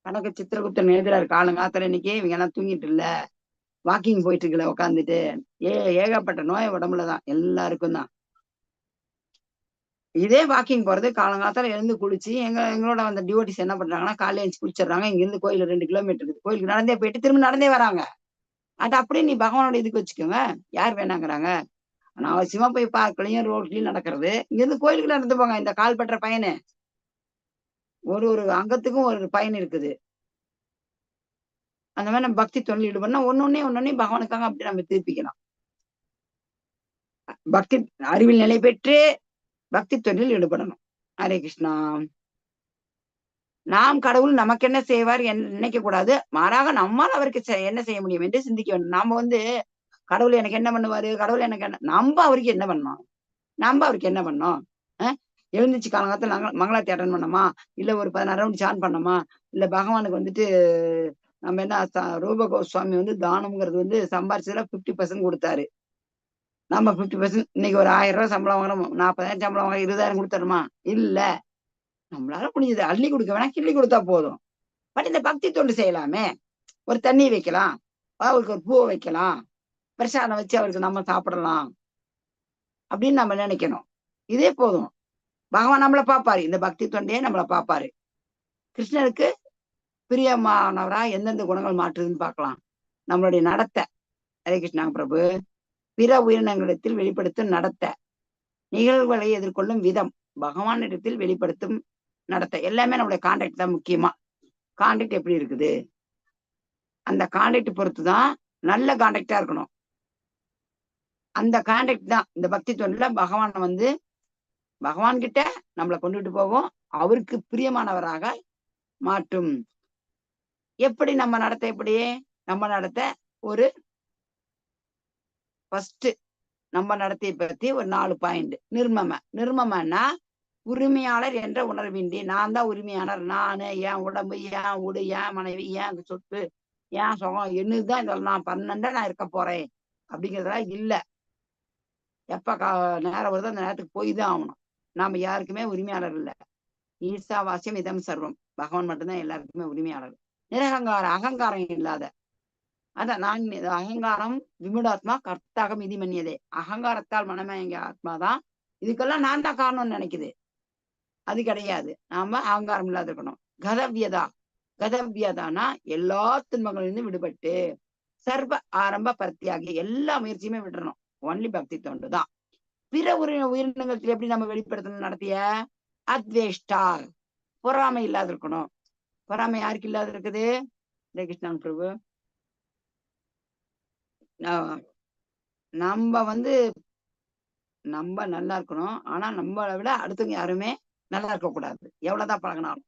கணக்கு சித்திரகுப்தன் எழுதுறாரு, காலங்காத்துல இன்னைக்கு இவங்க எல்லாம் தூங்கிட்டு இல்ல, வாக்கிங் போயிட்டு இருக்கல உட்காந்துட்டு, ஏகப்பட்ட நோய் உடம்புலதான் எல்லாருக்கும் தான். இதே வாக்கிங் போறது காலங்காலத்துல எழுந்து குளிச்சு எங்களோட வந்த டிவோட்டிஸ் என்ன பண்றாங்கன்னா காலையில எழுந்து குளிச்சிடுறாங்க. இங்க இருந்து கோயில் 2 கிலோமீட்டர் இருக்குது, கோயிலுக்கு நடந்தே போயிட்டு திரும்ப நடந்தே வராங்க. அது அப்படியே நீ பகவானோட இதுக்கு வச்சுக்கோங்க, யார் வேணாங்கிறாங்க? அனாவசியமா போய் பார்க்கலையும் ரோட்லயும் நடக்கிறது, இங்க இருந்து கோயிலுக்கு நடந்து போங்க. இந்த கால் பற்ற பயனு ஒரு ஒரு அங்கத்துக்கும் ஒரு பயன் இருக்குது. அந்த மாதிரி நம்ம பக்தி தொழில் ஈடுபடனா ஒன்னொன்னே ஒன்னொன்னே பகவானுக்காக அப்படி நம்ம திருப்பிக்கலாம். பக்தி அறிவில் நிலை பெற்று பக்தி தொழில் ஈடுபடணும். ஹரே கிருஷ்ணா. நாம் கடவுள் நமக்கு என்ன செய்வார் நினைக்க கூடாது, மாறாக நம்மால் அவருக்கு என்ன செய்ய முடியும் என்று சிந்திக்க வேண்டும். நாம வந்து கடவுள் எனக்கு என்ன பண்ணுவாரு, கடவுள் எனக்கு என்ன, நம்ம அவருக்கு என்ன பண்ணோம், நம்ம அவருக்கு என்ன பண்ணோம்? எழுந்துச்சு காலங்காலத்துல மங்களாத்தி அட்டன் பண்ணோமா, இல்ல ஒரு 16 ரவுண்ட் சான் பண்ணோமா, இல்ல பகவானுக்கு வந்துட்டு நம்ம என்ன ரூப கோஸ்வாமி வந்து தானம்ங்கிறது வந்து சம்பாரிச்சதுல 50% கொடுத்தாரு. நம்ம 50% இன்னைக்கு ஒரு 1000 ரூபாய் சம்பளம் வாங்குறோம், 40,000 சம்பளம் வாங்குறோம், 20,000 கொடுத்துருமா? இல்ல, நம்மளால முடிஞ்சது அள்ளி கொடுக்க வேணாம், கிள்ளி கொடுத்தா போதும். பட் இந்த பக்தி தொண்டு செய்யலாமே. ஒரு தண்ணி வைக்கலாம், அவருக்கு ஒரு பூவை வைக்கலாம், பிரசாதம் வச்சு அவருக்கு நம்ம சாப்பிடலாம் அப்படின்னு நம்ம நினைக்கணும். இதே போதும். பகவான் நம்மளை பார்ப்பாரு, இந்த பக்தி தொண்டையே நம்மளை பார்ப்பாரு. கிருஷ்ணருக்கு பிரியமானவரா எந்தெந்த குணங்கள் மாற்றுதுன்னு பார்க்கலாம். நம்மளுடைய நடத்தை, ஹரே கிருஷ்ணா பிரபு, பிற உயிரினங்களிடத்தில் வெளிப்படுத்தும் நடத்தை, நிகழ்வுகளை எதிர்கொள்ளும் விதம், பகவானிடத்தில் வெளிப்படுத்தும் நடத்தை, எல்லாமே நம்மளுடைய கான்டாக்ட் தான் முக்கியமா. கான்டாக்ட் எப்படி இருக்குது, அந்த கான்டாக்ட் பொறுத்து தான் நல்ல கான்டாக்டா இருக்கணும். அந்த கான்டாக்ட் தான் இந்த பக்தி தொண்டில் பகவான் வந்து பகவான் கிட்ட நம்மளை கொண்டுட்டு போவோம், அவருக்கு பிரியமானவராக மாற்றும். எப்படி நம்ம நடத்த, எப்படி நம்ம நடத்த, ஒரு ஃபர்ஸ்ட் நம்ம நடத்தையை பத்தி ஒரு 4 பாயிண்ட். நிர்மம, நிர்மமன்னா உரிமையாளர் என்ற உணர்வின்றி, நான் தான் உரிமையாளர், நானு, என் உடம்பு, என் வீடு, என் மனைவி, என் சொத்து, என் சுகம், என்னதுதான் இதெல்லாம், நான் 12 நான் இருக்க போறேன் அப்படிங்கிறதெல்லாம் இல்லை. எப்ப நேரம் வருதோ அந்த நேரத்துக்கு போய் தான் ஆகணும். நாம யாருக்குமே உரிமையாளர் இல்லை. ஈசாவாசியம் இதம் சர்வம், பகவான் மட்டும்தான் எல்லாருக்குமே உரிமையாளர். நிரகங்காரம், அகங்காரம் இல்லாத, அதான் நான் அகங்காரம் விமுடாத்மா கர்த்தாக மிதி மன்னியதே. அகங்காரத்தால் மனமயங்க ஆத்மாதான் இதுக்கெல்லாம் நான் தான் காரணம்னு நினைக்குது. அது கிடையாது. நாம அகங்காரம் இல்லாத இருக்கணும். கதவ்யதா, கதவ்யதானா எல்லா துன்பங்களிலிருந்து விடுபட்டு சர்வ ஆரம்ப பர்த்தியாகி எல்லா முயற்சியுமே விடணும். ஒன்லி பக்தி தொண்டு தான். பிற உயிரினங்களுக்கு எப்படி நம்ம வெளிப்படுத்தணும் நடத்திய அத்வேஷ்டா, பொறாமை இல்லாத இருக்கணும். பொறாமை யாருக்கு இல்லாத இருக்குது? கிருஷ்ணன் பிரபு, நம்ம வந்து நம்ம நல்லா இருக்கணும், ஆனா நம்மளை விட அடுத்தவங்க யாருமே நல்லா இருக்க கூடாது. எவ்வளவுதான் பழகினாலும்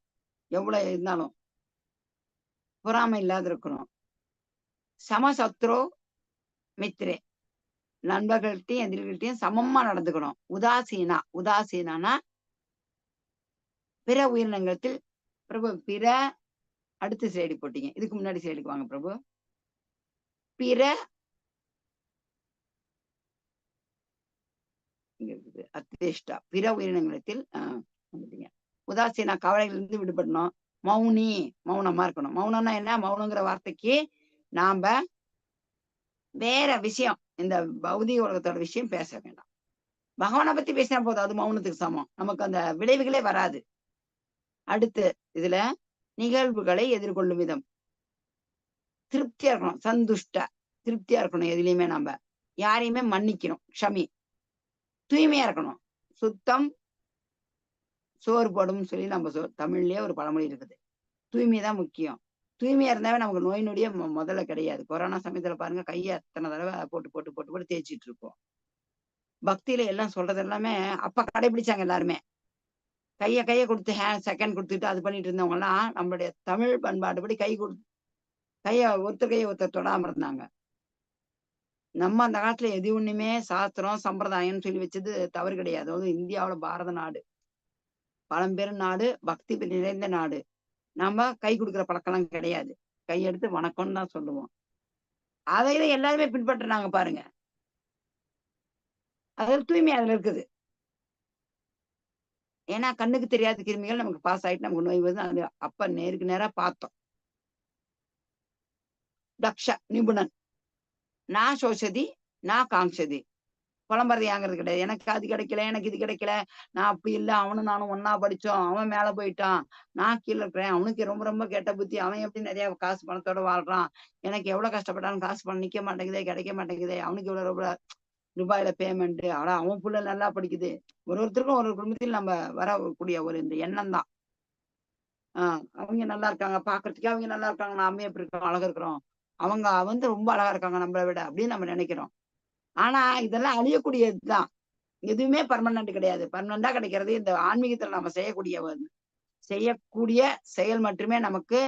எவ்வளவு இருந்தாலும் பொறாமை இல்லாத இருக்கணும். சமசத்ரோ மித்ரே, நண்பர்கள்ட்டையும் எதிரிகள்ட்டையும் சமமா நடந்துக்கணும். உதாசீனா, உதாசீனானா பிற உயிரினங்களில் பிரபு, பிற அடுத்த சைடு போட்டீங்க, இதுக்கு முன்னாடி சைடுக்கு வாங்க பிரபு. பிற இருக்குது அத்வேஷ்டா, பிற உயிரினங்களிடத்தில் உதாசீனா கவலையிலிருந்து விடுபடணும். மௌனி, மௌனமா இருக்கணும். மௌனம்னா என்ன? மௌனங்கிற வார்த்தைக்கு நாம வேற விஷயம், இந்த பௌதிக உலகத்தோட விஷயம் பேச வேண்டாம். பகவானை பத்தி பேசினா போதும், அது மௌனத்துக்கு சமம். நமக்கு அந்த விளைவுகளே வராது. அடுத்து இதுல நிகழ்வுகளை எதிர்கொள்ளும் விதம், திருப்தியா இருக்கணும். சந்துஷ்ட, திருப்தியா இருக்கணும். எதுலையுமே நாம யாரையுமே மன்னிக்கணும். க்ஷமி, தூய்மையா இருக்கணும். சுத்தம் சோறு போடும் சொல்லி நம்ம தமிழ்லயே ஒரு பழமொழி இருக்குது. தூய்மை தான் முக்கியம். தூய்மையா இருந்தாவே நமக்கு நோய் நொடியே முதல்ல கிடையாது. கொரோனா சமயத்துல பாருங்க, கையை அத்தனை தடவை போட்டு போட்டு போட்டு போட்டு தேய்ச்சிட்டு இருப்போம். பக்தியில எல்லாம் சொல்றது எல்லாமே அப்ப கடைபிடிச்சாங்க எல்லாருமே. கையை கையை கொடுத்து செகண்ட் கொடுத்துட்டு அது பண்ணிட்டு இருந்தவங்க எல்லாம் நம்மளுடைய தமிழ் பண்பாட்டுப்படி கை கொடுத்து கையை ஒருத்தர் கையை ஒருத்தர் தொடாம இருந்தாங்க. நம்ம அந்த காலத்துல எது ஒண்ணுமே சாஸ்திரம் சம்பிரதாயம்னு சொல்லி வச்சது தவறு கிடையாது. அதாவது இந்தியாவோட பாரத நாடு பழம்பெரும் நாடு, பக்தி நிறைந்த நாடு. நம்ம கை கொடுக்குற பழக்கம்லாம் கிடையாது. கையெடுத்து வணக்கம்னு தான் சொல்லுவோம். அதை இதை எல்லாருமே பின்பற்றுனாங்க பாருங்க. அதில் தூய்மை அதுல இருக்குது. ஏன்னா கண்ணுக்கு தெரியாத கிருமிகள் நமக்கு பாஸ் ஆயிட்டு நமக்கு நோய் வருது. அது அப்ப நேருக்கு நேரா பார்த்தோம். தக்ஷ நிபுணன், நான் சோஷதி நான் காங்ஷதி, புலம்புறது ஏங்கிறது கிடையாது. எனக்கு அது கிடைக்கல, எனக்கு இது கிடைக்கல, நான் அப்படி இல்லை, அவனும் நானும் ஒன்னா படிச்சோம், அவன் மேல போயிட்டான், நான் கீழே இருக்கிறேன், அவனுக்கு ரொம்ப ரொம்ப கெட்ட புத்தி, அவன் எப்படி நிறைய காசு பணத்தோட வாழ்றான், எனக்கு எவ்வளவு கஷ்டப்பட்டாலும் காசு பணம் நிக்க மாட்டேங்குதே, கிடைக்க மாட்டேங்குதே, அவனுக்கு இவ்வளவு ரொம்ப ரூபாயில பேமெண்ட், ஆனா அவன் புள்ள நல்லா படிக்குது. ஒரு ஒருத்தருக்கும் ஒரு குடும்பத்தில் நம்ம வரக்கூடிய ஒரு இந்த எண்ணம் தான். அவங்க நல்லா இருக்காங்க பாக்குறதுக்கே, அவங்க நல்லா இருக்காங்க, நாமே எப்படி இருக்கோம், அழகா இருக்கிறோம், அவங்க வந்து ரொம்ப அழகா இருக்காங்க நம்மளை விட அப்படின்னு நம்ம நினைக்கிறோம். ஆனா இதெல்லாம் அழியக்கூடியதுதான். எதுவுமே பர்மனன்ட் கிடையாது. பர்மனண்டா கிடைக்கிறது இந்த ஆன்மீகத்துல நம்ம செய்யக்கூடிய செயல் மட்டுமே நமக்கு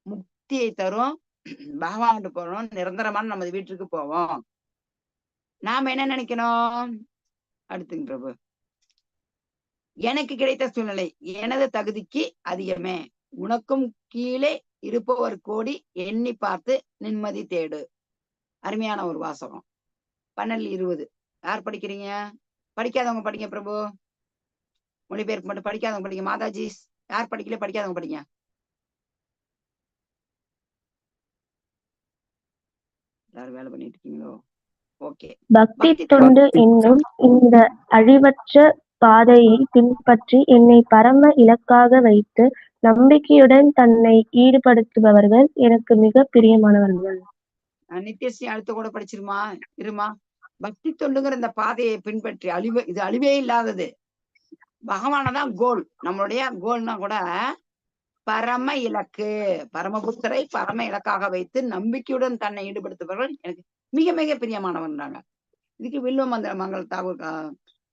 முக்தியை தரும். பகவான் போறோம், நிரந்தரமான நமது வீட்டுக்கு போவோம். நாம என்ன நினைக்கணும்? அடுத்துங்க பிரபு, எனக்கு கிடைத்த சூழ்நிலை எனது தகுதிக்கு அதிகமே, உனக்கும் கீழே இருப்பவர் கோடி எண்ணி பார்த்து நிம்மதி தேடு. அருமையான ஒரு வாசகம். 12, 20. யார் படிக்கிறீங்க? படிக்காதவங்க படிங்க பிரபு. மொழிபெயர்ப்பு மட்டும் படிக்காதவங்க படிங்க. மாதாஜி யார் படிக்கல? படிக்காதவங்க படிங்க. எல்லாரும் வேலை பண்ணிட்டு இருக்கீங்களோ? ஓகே. பக்தி பக்தி தொண்டு பக்தி என்னும் இந்த அழிவற்ற பாதையை பின்பற்றி என்னை பரம இலக்காக வைத்து நம்பிக்கையுடன் தன்னை ஈடுபடுத்துபவர்கள் எனக்கு மிக பிரியமானவர்கள். நித்யஸ்ரீ அடுத்த கூட படிச்சிருமா? இருமா. பக்தி தொண்டுங்கிற இந்த பாதையை பின்பற்றி அழிவு, இது அழிவே இல்லாதது. பகவானதான் கோல். நம்மளுடைய கோல்னா கூட பரம இலக்கு. பரமபுத்தரை பரம இலக்காக வைத்து நம்பிக்கையுடன் தன்னை ஈடுபடுத்துபவர்கள் எனக்கு மிக மிக பிரியமானவன்றாங்க. இதுக்கு வில்வமந்திர மங்கள தாகூர்,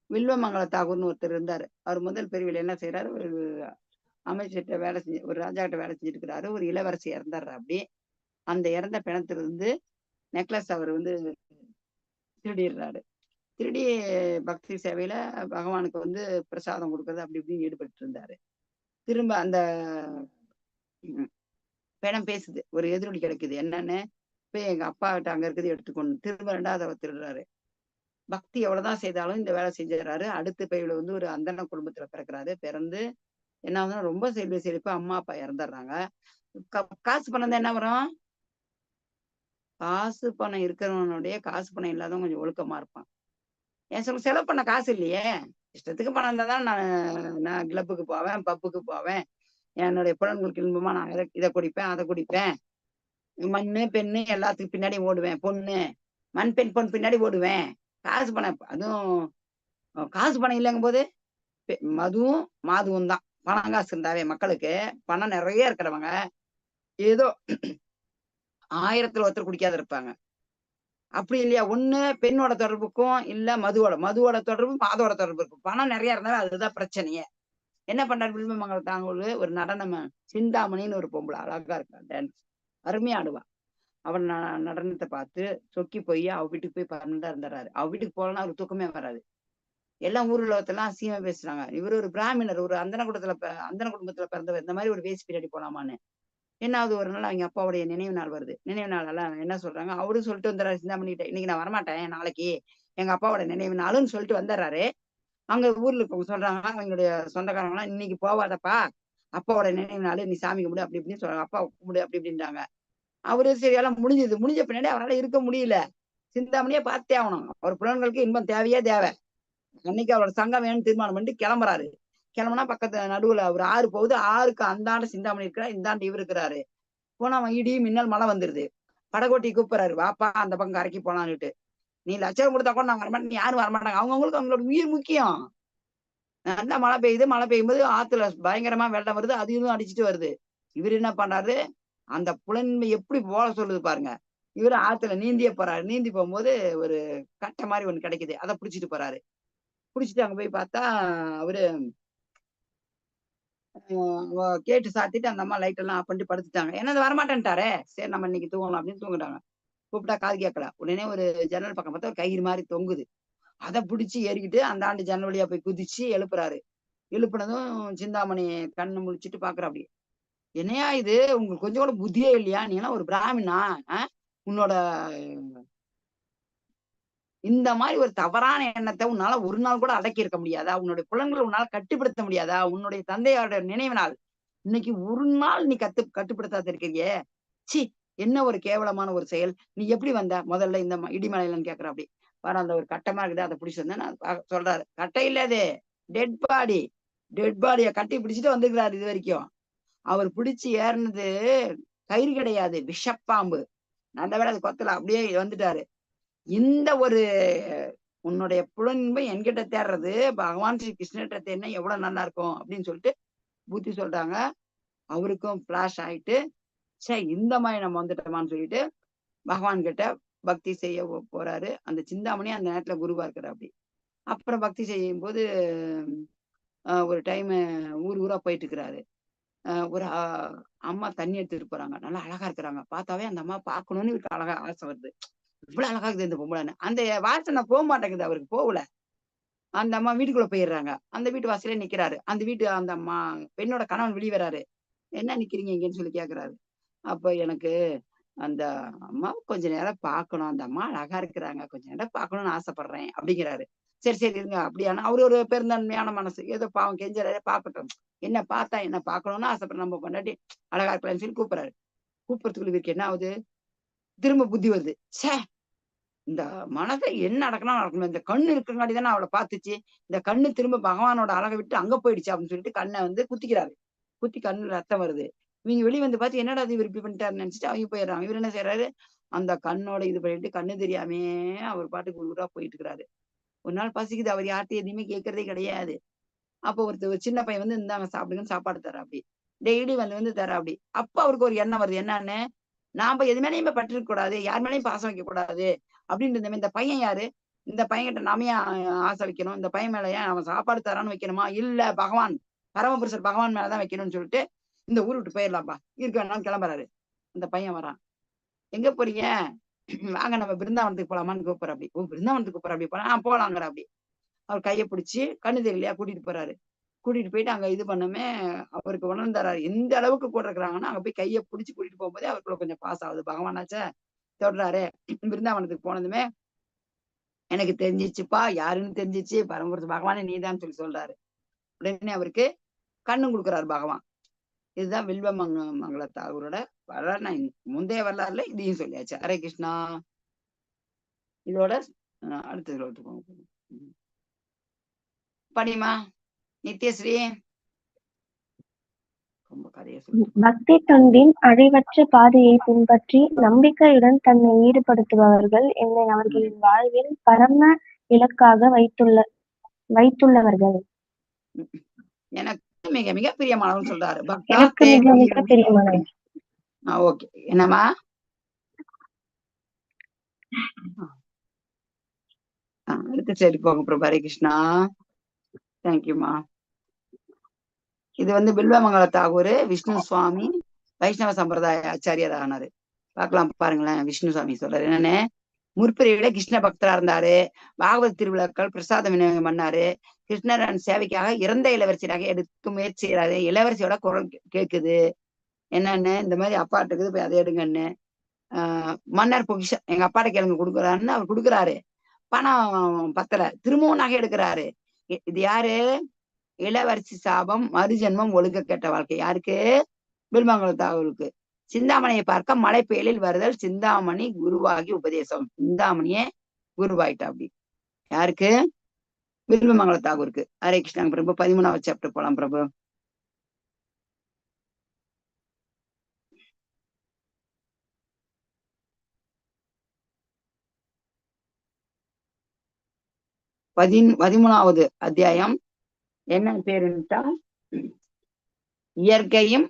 வில்வமங்கள தாகூர்னு ஒருத்தர் இருந்தாரு. அவர் முதல் பிரிவில் என்ன செய்யறாரு, ஒரு அமைச்சர்கிட்ட வேலை செஞ்சு, ஒரு ராஜா கிட்ட வேலை செஞ்சுட்டு இருக்கிறாரு. ஒரு இளவரசி இறந்தாரு. அப்படி அந்த இறந்த பிணத்திலிருந்து நெக்லஸ் அவர் வந்து திருடிடுறாரு. திருடி பக்தி சேவையில பகவானுக்கு வந்து பிரசாதம் கொடுக்கறது அப்படி இப்படின்னு ஈடுபட்டு இருந்தாரு. திரும்ப அந்த பிணம் பேசுது, ஒரு எதிரொலி கிடைக்குது. என்னன்னு போய் எங்க அப்பா கிட்ட அங்க இருக்குது எடுத்துக்கொண்டு திரும்ப ரெண்டாவது அவர் திருடுறாரு. பக்தி எவ்வளவுதான் செய்தாலும் இந்த வேலை செஞ்சிடறாரு. அடுத்த பயில வந்து ஒரு அந்தன குடும்பத்துல பிறக்கிறாரு. பிறந்து என்ன ஆகுதுன்னா ரொம்ப செல்வ செழிப்பு, அம்மா அப்பா இறந்துடுறாங்க. காசு பணம் தான் என்ன வரும்? காசு பணம் இருக்கிறவனுடைய காசு பணம் இல்லாதவன் கொஞ்சம் ஒழுக்கமா இருப்பான். ஏன் சொல்ல, செலவு பண்ண காசு இல்லையே, இஷ்டத்துக்கு பணம் இருந்தா தான் நான் கிளப்புக்கு போவேன், பப்புக்கு போவேன், என்னுடைய புலன்களுக்கு இன்பமா நான் இதை குடிப்பேன், அதை குடிப்பேன், மண்ணு பெண்ணு எல்லாத்துக்கும் பின்னாடி ஓடுவேன், பொண்ணு மண் பெண் பொண்ணு பின்னாடி ஓடுவேன். காசு பணம், அதுவும் காசு பணம் இல்லைங்கும் போது மதுவும் மாதுவும் தான். பணம் காசு இருந்தாவே மக்களுக்கு பணம் நிறைய இருக்கிறவங்க ஏதோ 1000த்துல ஒருத்தர் குடிக்காத இருப்பாங்க. அப்படி இல்லையா, ஒண்ணு பெண்ணோட தொடர்புக்கும் இல்ல மதுவோட தொடர்பு மாதோட தொடர்பு இருக்கும். பணம் நிறைய இருந்தாலும் அதுதான் பிரச்சனையே. என்ன பண்றாரு வில்வமங்கல தாங்கூர், ஒரு நடனம் சிந்தாமணின்னு ஒரு பொம்பளை அழகா இருக்கா, டான்ஸ் அருமையா ஆடுவா. அவன் நடனத்தை பார்த்து சொக்கி போய் அவ வீட்டுக்கு போய் பன்னெண்டா இருந்தாரு. அவ வீட்டுக்கு போகலன்னா அவருக்கு தூக்கமே வராது. எல்லாம் ஊர் உலகத்தெல்லாம் அசிங்கமா பேசுறாங்க. இவர் ஒரு பிராமணர், ஒரு அந்தன குடும்பத்துல பிறந்தவர், இந்த மாதிரி ஒரு வேசி பின்னாடி போலாமான்னு. என்னாவது ஒரு நாள் அவங்க அப்பாவுடைய நினைவு நாள் வருது. நினைவு நாள் எல்லாம் என்ன சொல்றாங்க, அவரும் சொல்லிட்டு வந்துடுறாரு சிந்தாமணிகிட்ட, இன்னைக்கு நான் வரமாட்டேன், நாளைக்கு எங்க அப்பாவோட நினைவு நாளுன்னு சொல்லிட்டு வந்துடுறாரு. அங்க ஊர்ல இருக்கவங்க சொல்றாங்க, அவங்களுடைய சொந்தக்காரங்களாம், இன்னைக்கு போவாதப்பா, அப்பாவோட நினைவு நாள், நீ சாமி கும்பிடு அப்படி இப்படின்னு சொல்றாங்க, அப்பா கும்பிடு அப்படி இப்படின்றாங்க. அவரு சரி எல்லாம் முடிஞ்சது. முடிஞ்ச பின்னாடி அவரால் இருக்க முடியல, சிந்தாமணியே பார்த்தே ஆகணும். அவர் புலன்களுக்கு இன்பம் தேவையே தேவை. அன்னைக்கு அவரோட சங்கம் வேணும்னு தீர்மானம் பண்ணிட்டு கிளம்புறாரு. கிளம்புனா பக்கத்து நடுவுல ஒரு ஆறு போகுது. ஆறுக்கு அந்தாண்ட சிந்தாமணி இருக்கிறார், இந்தாண்ட இவர் இருக்கிறாரு. போனா அவன் இடி மின்னல் மழை வந்துருது. படகோட்டி கூப்பிடுறாரு, வாப்பா அந்த பக்கம் கரைக்கு போலான்னுட்டு. நீ லட்சம் கொடுத்தா கூட நான் வரமாட்டேன், நீ யாரும் வரமாட்டாங்க, அவங்கவுங்களுக்கு அவங்களோட உயிர் முக்கியம். நல்லா மழை பெய்யுது. மழை பெய்யும் போது ஆத்துல பயங்கரமா வெள்ளம் வருது, அது இதுவும் அடிச்சுட்டு வருது. இவர் என்ன பண்றாரு, அந்த புலன்மை எப்படி போல சொல்லுது பாருங்க. இவரு ஆத்துல நீந்தியே போறாரு. நீந்தி போகும்போது ஒரு கட்டை மாதிரி ஒண்ணு கிடைக்குது, அதை புடிச்சிட்டு போறாரு. புடிச்சிட்டு அங்க போய் பார்த்தா அவரு கேட்டு சாத்திட்டு அந்த அம்மா லைட் எல்லாம் ஆஃப் பண்ணிட்டு படுத்துட்டாங்க. ஏன்னா அது வரமாட்டேன்ட்டாரே, சரி நம்ம இன்னைக்கு தூங்கலாம் அப்படின்னு தூங்கிட்டாங்க. கூப்பிட்டா காது கேட்கல. உடனே ஒரு ஜன்னல் பக்கம் பார்த்தா ஒரு கயிறு மாதிரி தொங்குது. அதை பிடிச்சி ஏறிக்கிட்டு அந்த ஆண்டு ஜன்னல் வழியா போய் குதிச்சு எழுப்புறாரு. எழுப்புனதும் சிந்தாமணி கண்ணு முழிச்சிட்டு பாக்குற, அப்படி என்னையா இது, உங்களுக்கு கொஞ்சம் கூட புத்தியே இல்லையா, நீ எல்லாம் ஒரு பிராமணா, உன்னோட இந்த மாதிரி ஒரு தவறான எண்ணத்தை உன்னால ஒரு நாள் கூட அடக்கி இருக்க முடியாதா, உன்னுடைய புலன்களை உன்னால கட்டுப்படுத்த முடியாதா, உன்னுடைய தந்தையாருடைய நினைவு நாள் இன்னைக்கு ஒரு நாள் நீ கட்டுப்படுத்தாத இருக்கிறியே, சி என்ன ஒரு கேவலமான ஒரு செயல், நீ எப்படி வந்த முதல்ல இந்த இடிமலையிலன்னு கேக்குற. அப்படி வர அந்த ஒரு கட்டமா இருக்குது, அதை பிடிச்சி வந்தேன் நான் சொல்றாரு. கட்டை இல்லாதே, டெட் பாடி, டெட் பாடியை கட்டி பிடிச்சிட்டு வந்துருக்கிறாரு. இது வரைக்கும் அவர் பிடிச்சி ஏறினது கயிறு கிடையாது, விஷப்பாம்பு. நல்ல வேளை அது கொத்தல, அப்படியே வந்துட்டாரு. இந்த ஒரு உன்னுடைய புலன்பை என்கிட்ட தேடுறது பகவான் ஸ்ரீ கிருஷ்ணர்கிட்ட தேடினா எவ்வளவு நல்லா இருக்கும் அப்படின்னு சொல்லிட்டு புத்தி சொல்றாங்க. அவருக்கும் பிளாஷ் ஆயிட்டு, சே இந்த மாதிரி நம்ம வந்துட்டோமான்னு சொல்லிட்டு பகவான் கிட்ட பக்தி செய்ய போறாரு. அந்த சிந்தாமணி அந்த நேரத்துல குருவா இருக்கிறார். அப்படி அப்புறம் பக்தி செய்யும் போது ஒரு டைம் ஊர் ஊரா போயிட்டு இருக்கிறாரு. ஒரு அம்மா தண்ணி எடுத்துட்டு போறாங்க, நல்லா அழகா இருக்கிறாங்க. பார்த்தாவே அந்த அம்மா பார்க்கணும்னு இவருக்கு அழகா ஆசை வருது, இவ்வளவு அழகா இருக்குது இந்த பொம்பளைன்னு. அந்த வாசனை போக மாட்டேங்குது, அவருக்கு போகல. அந்த அம்மா வீட்டுக்குள்ள போயிடுறாங்க. அந்த வீட்டு வாசலே நிக்கிறாரு. அந்த வீட்டு அந்த அம்மா பெண்ணோட கணவன் வெளியே வராரு. என்ன நிக்கிறீங்க இங்கன்னு சொல்லி கேக்குறாரு. அப்ப எனக்கு அந்த அம்மா கொஞ்ச நேரம் பார்க்கணும், அந்த அம்மா அழகா இருக்கிறாங்க, கொஞ்ச நேரம் பார்க்கணும்னு ஆசைப்படுறேன் அப்படிங்கிறாரு. சரி சரி இருங்க அப்படியான அவரு ஒரு பெருந்தன்மையான மனசு, ஏதோ பாவம் கெஞ்சறாரு, பார்க்கட்டும், என்ன பார்த்தா என்ன பார்க்கணும்னு ஆசைப்படுறேன், நம்ம பொண்டாட்டி அழகா இருக்கலாம்னு சொல்லி கூப்பிடுறாரு. கூப்பிடுறதுக்குள்ள இவருக்கு என்ன ஆகுது, திரும்ப புத்தி வருது. ச்சே, இந்த மனசை என்ன நடக்கணும் நடக்கணும், இந்த கண்ணு இருக்கிறங்காட்டி தானே அவளை பார்த்துச்சு, இந்த கண்ணு திரும்ப பகவானோட அழகை விட்டு அங்க போயிடுச்சு அப்படின்னு சொல்லிட்டு கண்ணை வந்து குத்திக்கிறாரு. குத்தி கண்ணு ரத்தம் வருது. இவங்க வெளியே வந்து பார்த்து என்னடா அது இவர் இப்படி பண்ணிட்டாருன்னு நினைச்சிட்டு அவங்க போயிடுறாங்க. இவர் என்ன செய்யறாரு, அந்த கண்ணோட இது பண்ணிட்டு கண்ணு தெரியாமே அவர் பாட்டுக்கு ஊரா போயிட்டு இருக்கிறாரு. ஒரு நாள் பசிக்குது, அவர் யார்ட்டையும் எதுவுமே கேட்கறதே கிடையாது. அப்போ ஒருத்தர் ஒரு சின்ன பையன் வந்து இந்தாங்க சாப்பிடுங்கன்னு சாப்பாடு தர அப்படி டெய்லி வந்து வந்து தர அப்படி. அப்ப அவருக்கு ஒரு எண்ணம் வருது, என்னன்னு நாம எது மேலேயுமே பற்றிருக்க கூடாது, யார் மேலேயும் பாசம் வைக்க கூடாது அப்படின்னு இருந்த இந்த பையன் யாரு, இந்த பையன்கிட்ட நாம ஏன் ஆசை வைக்கணும், இந்த பையன் மேல ஏன் அவன் சாப்பாடு தரான்னு வைக்கணுமா, இல்ல பகவான் பரமபுருஷர் பகவான் மேலதான் வைக்கணும்னு சொல்லிட்டு இந்த ஊரு விட்டு போயிடலாம்ப்பா இருக்க வேணாம்னு கிளம்புறாரு. அந்த பையன் வரான், எங்க போறீங்க, வாங்க நம்ம பிருந்தாவனத்துக்கு போலாமான்னு கூப்பிடுற அப்படி. ஓ பிருந்தாவனத்துக்கு கூப்பிடுற அப்படி போலாம், போலாங்கிற அப்படி. அவர் கையை பிடிச்சி கண்ணு தெரியலையா கூட்டிட்டு போறாரு. கூட்டிட்டு போயிட்டு அங்க இது பண்ணமே அவருக்கு உணர்ந்தாரு, எந்த அளவுக்கு கூட இருக்கிறாங்கன்னா அங்க போய் கையை பிடிச்சி கூட்டிட்டு போகும்போதே அவருக்குள்ள கொஞ்சம் பாஸ் ஆகுது, பகவானாச்சே தொடறாரு. பிருந்தாவனத்துக்கு போனதுமே எனக்கு தெரிஞ்சிச்சுப்பா, யாருன்னு தெரிஞ்சிச்சு, பரமபுருஷ பகவானே நீதான் சொல்லி சொல்றாரு. உடனே அவருக்கு கண்ணும் கொடுக்குறாரு பகவான். இதுதான் வில்வ மங்கள தாகூரோட வரலாறு. நான் முந்தைய வரலாறுல இதையும் சொல்லியாச்சு. ஹரே கிருஷ்ணா. இதோட அடுத்த போங்க. படிமா நித்யஸ்ரீ, ரொம்ப கதையை சொல்லி. பக்தி தொண்டின் அழிவற்ற பாதையை பின்பற்றி நம்பிக்கையுடன் தன்னை ஈடுபடுத்துபவர்கள் என்னை அவர்களின் வாழ்வில் பரம இலக்காக வைத்துள்ளவர்கள். எனக்கு மிக மிக பிரியமானவன் சொல்றாரு. எனக்கு மிக மிக பிரியமானவன். ஓகே, என்னமா அடுத்த சரி போங்க பிரபு. ஹரே கிருஷ்ணா, தேங்க்யூமா. இது வந்து பில்வமங்கல தாகூர் விஷ்ணு சுவாமி வைஷ்ணவ சம்பிரதாய ஆச்சாரியர் ஆனாரு. பார்க்கலாம் பாருங்களேன். விஷ்ணு சுவாமி சொல்றாரு என்னன்னு, முற்பிரிவில கிருஷ்ண பக்தரா இருந்தாரு, பாகவத திருவிழாக்கள் பிரசாதம் விநியோகம் பண்ணாரு, கிருஷ்ணரன் சேவைக்காக இறந்த இளவரசி நகை எடுக்க முயற்சி செய்யறாரு, இளவரசியோட குரல் கேக்குது என்னன்னு, இந்த மாதிரி அப்பாட்ட இருக்குது போய் அதை எடுங்கன்னு. மன்னர் பொக்கிஷம் எங்க அப்பாட்ட கேளுங்க கொடுக்குறாருன்னு அவர் கொடுக்குறாரு. பணம் பத்தல, திரும்பவும் நகை எடுக்கிறாரு. இது யாரு, இளவரசி சாபம் மறுஜென்மம் ஒழுங்க கெட்ட வாழ்க்கை. யாருக்கு, பில்மங்கல தாகூருக்கு. சிந்தாமணியை பார்க்க மழை புயலில் வருதல், சிந்தாமணி குருவாகி உபதேசம். சிந்தாமணியே குருவாயிட்டா அப்படி. யாருக்கு, பில்வமங்கல தாகூருக்கு. ஹரே கிருஷ்ணா பிரபு. 13வது சாப்டர் போலாம் பிரபு. 13வது அத்தியாயம் என்ன பேருன்ட்டா, இயற்கையும்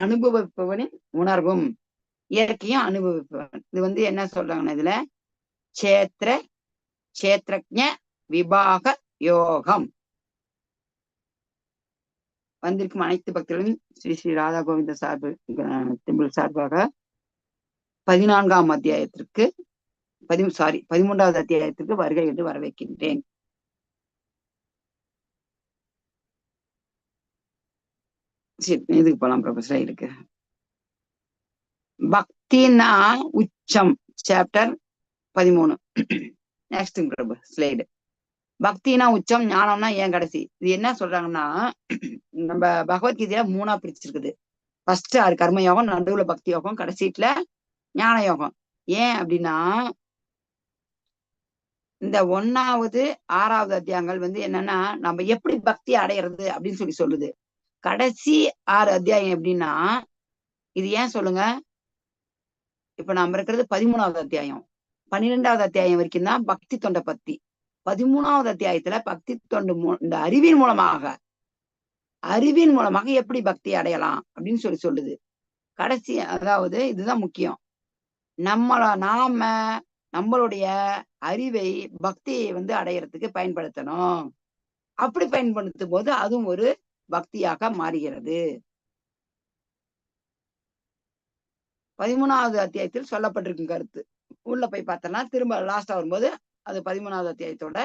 அனுபவிப்பவனின் உணர்வும். இயற்கையும் அனுபவிப்பவன். இது வந்து என்ன சொல்றாங்கன்னா இதுல சேத்திர சேத்திரஜ விபாக யோகம். வந்திருக்கும் அனைத்து பக்தர்களும் ஸ்ரீ ஸ்ரீ ராதா கோவிந்த சார்பு டெம்பிள் சார்பாக 14ஆம் அத்தியாயத்திற்கு 13வது அத்தியாயத்திற்கு வருகை என்று வரவேற்கின்றேன். சரி, இதுக்கு போலாம் பிரபு. ஸ்லைடுக்கு. பக்தினா உச்சம், சாப்டர் 13. நெக்ஸ்ட் பிரபு ஸ்லைடு. பக்தினா உச்சம், ஞானம்னா ஏன் கடைசி. இது என்ன சொல்றாங்கன்னா, நம்ம பகவத்கீதையில 3ஆ பிரிச்சிருக்குது. ஃபர்ஸ்ட் 6 கர்ம யோகம், நடுவுல பக்தி யோகம், கடைசிட்டுல ஞான யோகம். ஏன் அப்படின்னா இந்த 1வது 6வது அத்தியாயங்கள் வந்து என்னன்னா நம்ம எப்படி பக்தி அடையிறது அப்படின்னு சொல்லி சொல்லுது. கடைசி 6 அத்தியாயம் எப்படின்னா, இது ஏன் சொல்லுங்க, இப்ப நாம இருக்கிறது 13வது அத்தியாயம். 12வது அத்தியாயம் வரைக்கும் தான் பக்தி தொண்டை பத்தி. 13வது அத்தியாயத்துல பக்தி தொண்டு இந்த அறிவின் மூலமாக எப்படி பக்தி அடையலாம் அப்படின்னு சொல்லி சொல்லுது. கடைசி, அதாவது இதுதான் முக்கியம், நாம நம்மளுடைய அறிவை பக்தியை வந்து அடையறதுக்கு பயன்படுத்தணும். அப்படி பயன்படுத்தும் போது அதுவும் ஒரு பக்தியாக மாறுகிறது. 13வது அத்தியாயத்தில் சொல்லப்பட்டிருக்கும் கருத்து உள்ள போய் பார்த்தோம்னா திரும்ப லாஸ்டா வரும்போது அது 13வது அத்தியாயத்தோட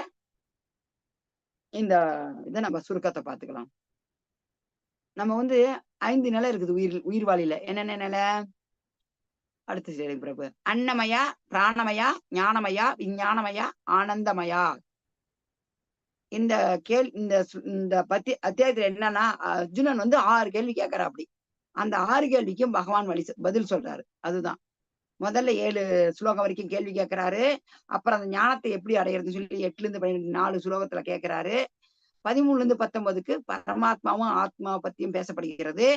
இந்த இதை நம்ம சுருக்கத்தை பார்த்துக்கலாம். நம்ம வந்து 5 நிலை இருக்குது உயிர் வாழில. என்னென்ன நிலை? அடுத்த சரி பிரபு. அன்னமயா, பிராணமயா, ஞானமயா, விஞ்ஞானமயா, ஆனந்தமயா. இந்த இந்த இந்த பத்தி அத்தியாயத்துல என்னன்னா, அர்ஜுனன் வந்து 6 கேள்வி கேட்கறா. அப்படி அந்த 6 கேள்விக்கும் பகவான் பதில் சொல்றாரு. அதுதான் முதல்ல 7 ஸ்லோகம் வரைக்கும் கேள்வி கேட்கிறாரு. அப்புறம் அந்த ஞானத்தை எப்படி அடையிறதுன்னு சொல்லி 8ல இருந்து 12 4 ஸ்லோகத்துல கேட்கிறாரு. 13ல இருந்து 19க்கு பரமாத்மாவும் ஆத்மா பத்தியும் பேசப்படுகிறது.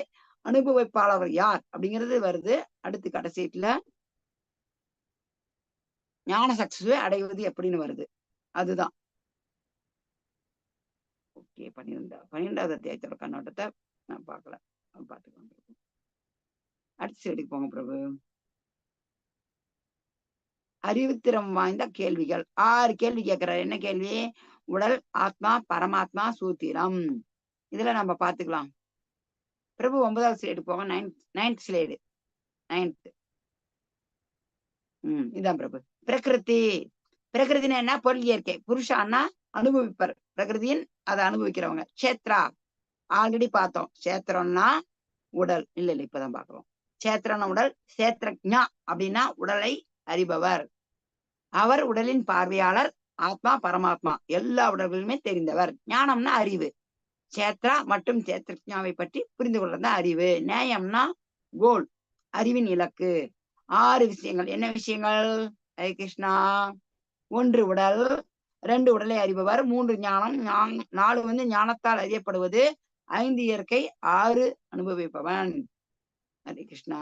அனுபவிப்பாளர் யார் அப்படிங்கிறது வருது. அடுத்து கடைசீட்டுல ஞான சக்சஸ் அடைவது எப்படின்னு வருது. அதுதான் ஓகே. 12வது அத்தியாயத்தோட கண்ணோட்டத்தை நான் பார்க்கல, பார்த்துக்கலாம். அடுத்த சைடுக்கு போங்க பிரபு. அறிவுத்திறம் வாய்ந்த கேள்விகள் 6 கேள்வி கேட்கிறாரு. என்ன கேள்வி? உடல், ஆத்மா, பரமாத்மா, சூத்திரம். இதுல நம்ம பாத்துக்கலாம் பிரபு. 9வது ஸ்லைடு போங்க. Ninth slide. 9th. இதான் பிரபு. பிரகிருதி. பிரகிருதினா என்ன? பொருள் இயற்கை. புருஷான்னா அனுபவிப்பர், பிரகிருதியின் அதை அனுபவிக்கிறவங்க. கஷேத்ரா ஆல்ரெடி பார்த்தோம். கஷேத்திரம்னா உடல். இல்ல இல்ல இப்பதான் பாக்குறோம். கஷேத்திரம்னா உடல். கஷேத்ரஜ்ஞா அப்படின்னா உடலை அறிபவர். அவர் உடலின் பார்வையாளர். ஆத்மா பரமாத்மா எல்லா உடல்களுமே தெரிந்தவர். ஞானம்னா அறிவு. சேத்ரா மற்றும் சேத்ரஜ்ஞாவை பற்றி புரிந்து கொள்றதுதான் அறிவு. நேயம்னா கோல், அறிவின் இலக்கு. 6 விஷயங்கள். என்ன விஷயங்கள்? ஹரே கிருஷ்ணா. 1 உடல், 2 உடலை அறிபவர், 3 ஞானம், 4 வந்து ஞானத்தால் அறியப்படுவது, 5 இயற்கை, 6 அனுபவிப்பவன். ஹரே கிருஷ்ணா.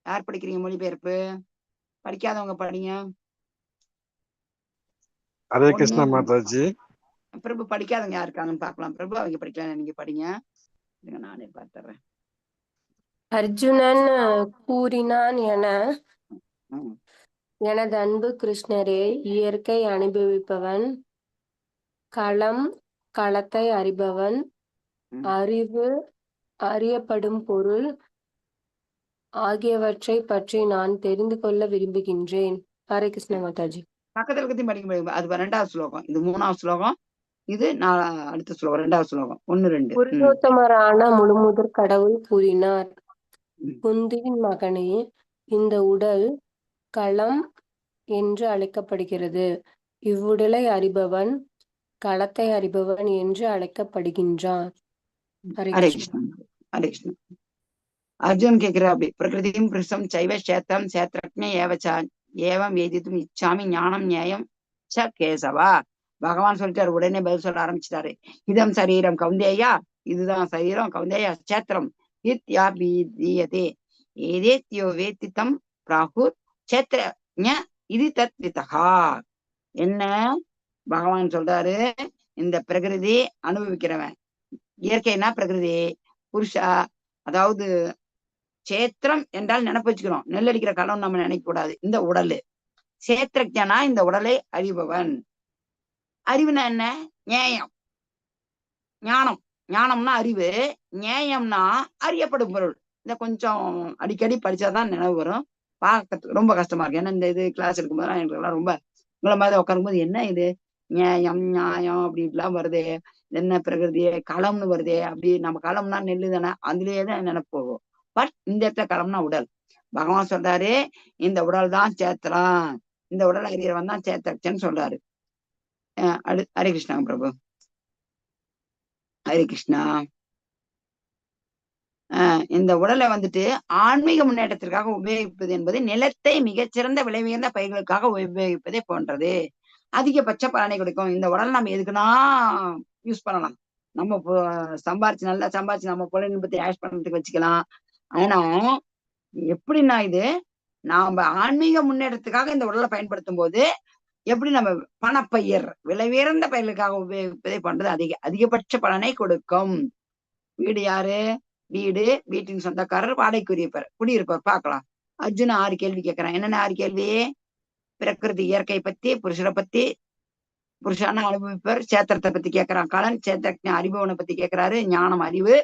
யார் படிக்கிறீங்க மொழிபெயர்ப்பு? படிக்காதவங்க படிங்க. ஹரே கிருஷ்ணா மாதாஜி. பிரபு படிக்காதவங்க யார் இருக்காங்கன்னு பாக்கலாம். பிரபு அவங்க படிக்கலாம், நீங்க படிங்க. நானே பார்த்துறேன். அர்ஜுனன் கூறினான், என எனது அன்பு கிருஷ்ணரே, இயற்கை அனுபவிப்பவன், களம் களத்தை அறிபவன், அறிவு அறியப்படும் பொருள் ஆகியவற்றை பற்றி நான் தெரிந்து கொள்ள விரும்புகின்றேன். ஹரே கிருஷ்ண மாதாஜி. பக்கத்துல இருக்கிறதையும் படிக்க முடியும். அது 2வது ஸ்லோகம், இது 3வது ஸ்லோகம், இது அடுத்த ஸ்லோகம் 2வது ஸ்லோகம். 1 2. புருஷோத்தமரான முழுமுதற் கடவுள் கூறினார், குந்தியின் மகனே, இந்த உடல் களம் என்று அழைக்கப்படுகிறது. இவ்வுடலை அறிபவன் களத்தை அறிபவன் என்று அழைக்கப்படுகின்றான். ஹரே கிருஷ்ணா. ஹரே கிருஷ்ணா. அர்ஜுன் கேட்கிற அப்படி பிரகிருதியும் புருஷம் சைவ சேத்திரம் சேத்திரஜ்ஞ ஏவச்சா ஏவம் வேதித்தும் இச்சாமி ஞானம் நியாயம் ச கேசவா. பகவான் சொல்லிட்டாரு, உடனே பதில் சொல்ல ஆரம்பிச்சிட்டாரு. இதம் சரீரம் கௌந்தேயா, இதுதான் சரீரம் கௌந்தேயா, சேத்திரம் இத்யாபீயதே ஏதேத்யோ வேத்தி தம் பிராகுர் சேத்திரஜ்ஞ இது தத்விதஹா. என்ன பகவான் சொல்றாரு? இந்த பிரகிருதி அனுபவிக்கிறவன், இயற்கைனா பிரகிருதி, புருஷா அதாவது சேத்திரம் என்றால் நினைப்பு வச்சுக்கிறோம், நெல்லடிக்கிற களம் நம்ம நினைக்க கூடாது. இந்த உடலு சேத்திரஜனா இந்த உடலை அறிபவன். அறிவுனா என்ன? நியாயம், ஞானம். ஞானம்னா அறிவு, நியாயம்னா அறியப்படும் பொருள். இத கொஞ்சம் அடிக்கடி படிச்சாதான் நினைவு வரும். பார்க்கறதுக்கு ரொம்ப கஷ்டமா இருக்கு. ஏன்னா இந்த இது கிளாஸ் எடுக்கும்போதெல்லாம் எனக்கு எல்லாம் ரொம்ப உங்களை மாதிரி உட்காரும்போது என்ன இது நியாயம் நியாயம் அப்படின்ட்டுலாம் வருதே, என்ன பிரகிருதியே களம்னு வருதே, அப்படி நம்ம களம்னா நெல்லு தானே, அதுலயே தான் நினைப்பு போகும். பட் இந்த இடத்துல களம்னா உடல். பகவான் சொல்றாரு இந்த உடல் தான் சேத்திரம், இந்த உடல் அறியறவன் தான் சேத்திரச்சன்னு சொல்றாரு. ஹரே கிருஷ்ணா பிரபு. ஹரே கிருஷ்ணா. இந்த உடலை வந்துட்டு ஆன்மீக முன்னேற்றத்திற்காக உபயோகிப்பது என்பது நிலத்தை மிகச்சிறந்த விலை உயர்ந்த பயிர்களுக்காக உபயோகிப்பதே போன்றது. அதிகபட்ச பலனை கொடுக்கும். இந்த உடலை நம்ம எதுக்குன்னா யூஸ் பண்ணலாம். நம்ம சம்பாரிச்சு நல்லா சம்பாரிச்சு நம்ம புலனின்பத்தை ஆஷ் பண்றதுக்கு வச்சுக்கலாம். ஆனா எப்படின்னா இது நாம ஆன்மீக முன்னேற்றத்துக்காக இந்த உடலை பயன்படுத்தும் போது எப்படி நம்ம பணப்பயிர் விலை உயர்ந்த பயிர்களுக்காக உபயோகிப்பதை போன்றது அதிகபட்ச பலனை கொடுக்கும். வீடு யாரு? வீடு, வீட்டின் சொந்தக்காரர், வாடகைக்குரியப்பர், குடியிருப்பவர். பார்க்கலாம். அர்ஜுன 6 கேள்வி கேட்கிறான். என்னென்ன 6 கேள்வி? பிரகிருதி இயற்கை பத்தி, புருஷரை பத்தி, புருஷான அனுபவிப்பர், சேத்திரத்தை பத்தி கேட்கிறான். கலன் சேத்திரஜ அறிபவனை பத்தி கேட்கிறாரு. ஞானம் அறிவு,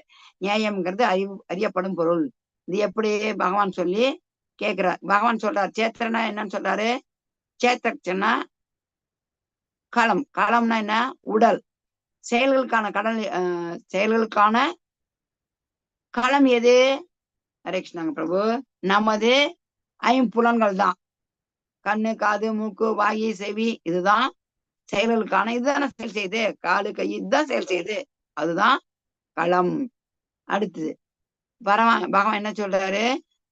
நியாயம்ங்கிறது அறிவு அறியப்படும் பொருள். இது எப்படி பகவான் சொல்லி கேட்கிறார். பகவான் சொல்றாரு சேத்திரனா என்னன்னு சொல்றாரு. சேத்திரஜனா களம், களம்னா என்ன? உடல். செயல்களுக்கான கடல், செயல்களுக்கான களம் எது? ஹரே கிருஷ்ணாங்க பிரபு. நமது ஐம்புலன்கள் தான். கண்ணு, காது, மூக்கு, வாயி, செவி, இதுதான் செயல்களுக்கான, இதுதானே செயல் செய்யுது. காலு, கை, இதுதான் செயல் செய்யுது. அதுதான் களம். அடுத்தது பகவான் என்ன சொல்றாரு?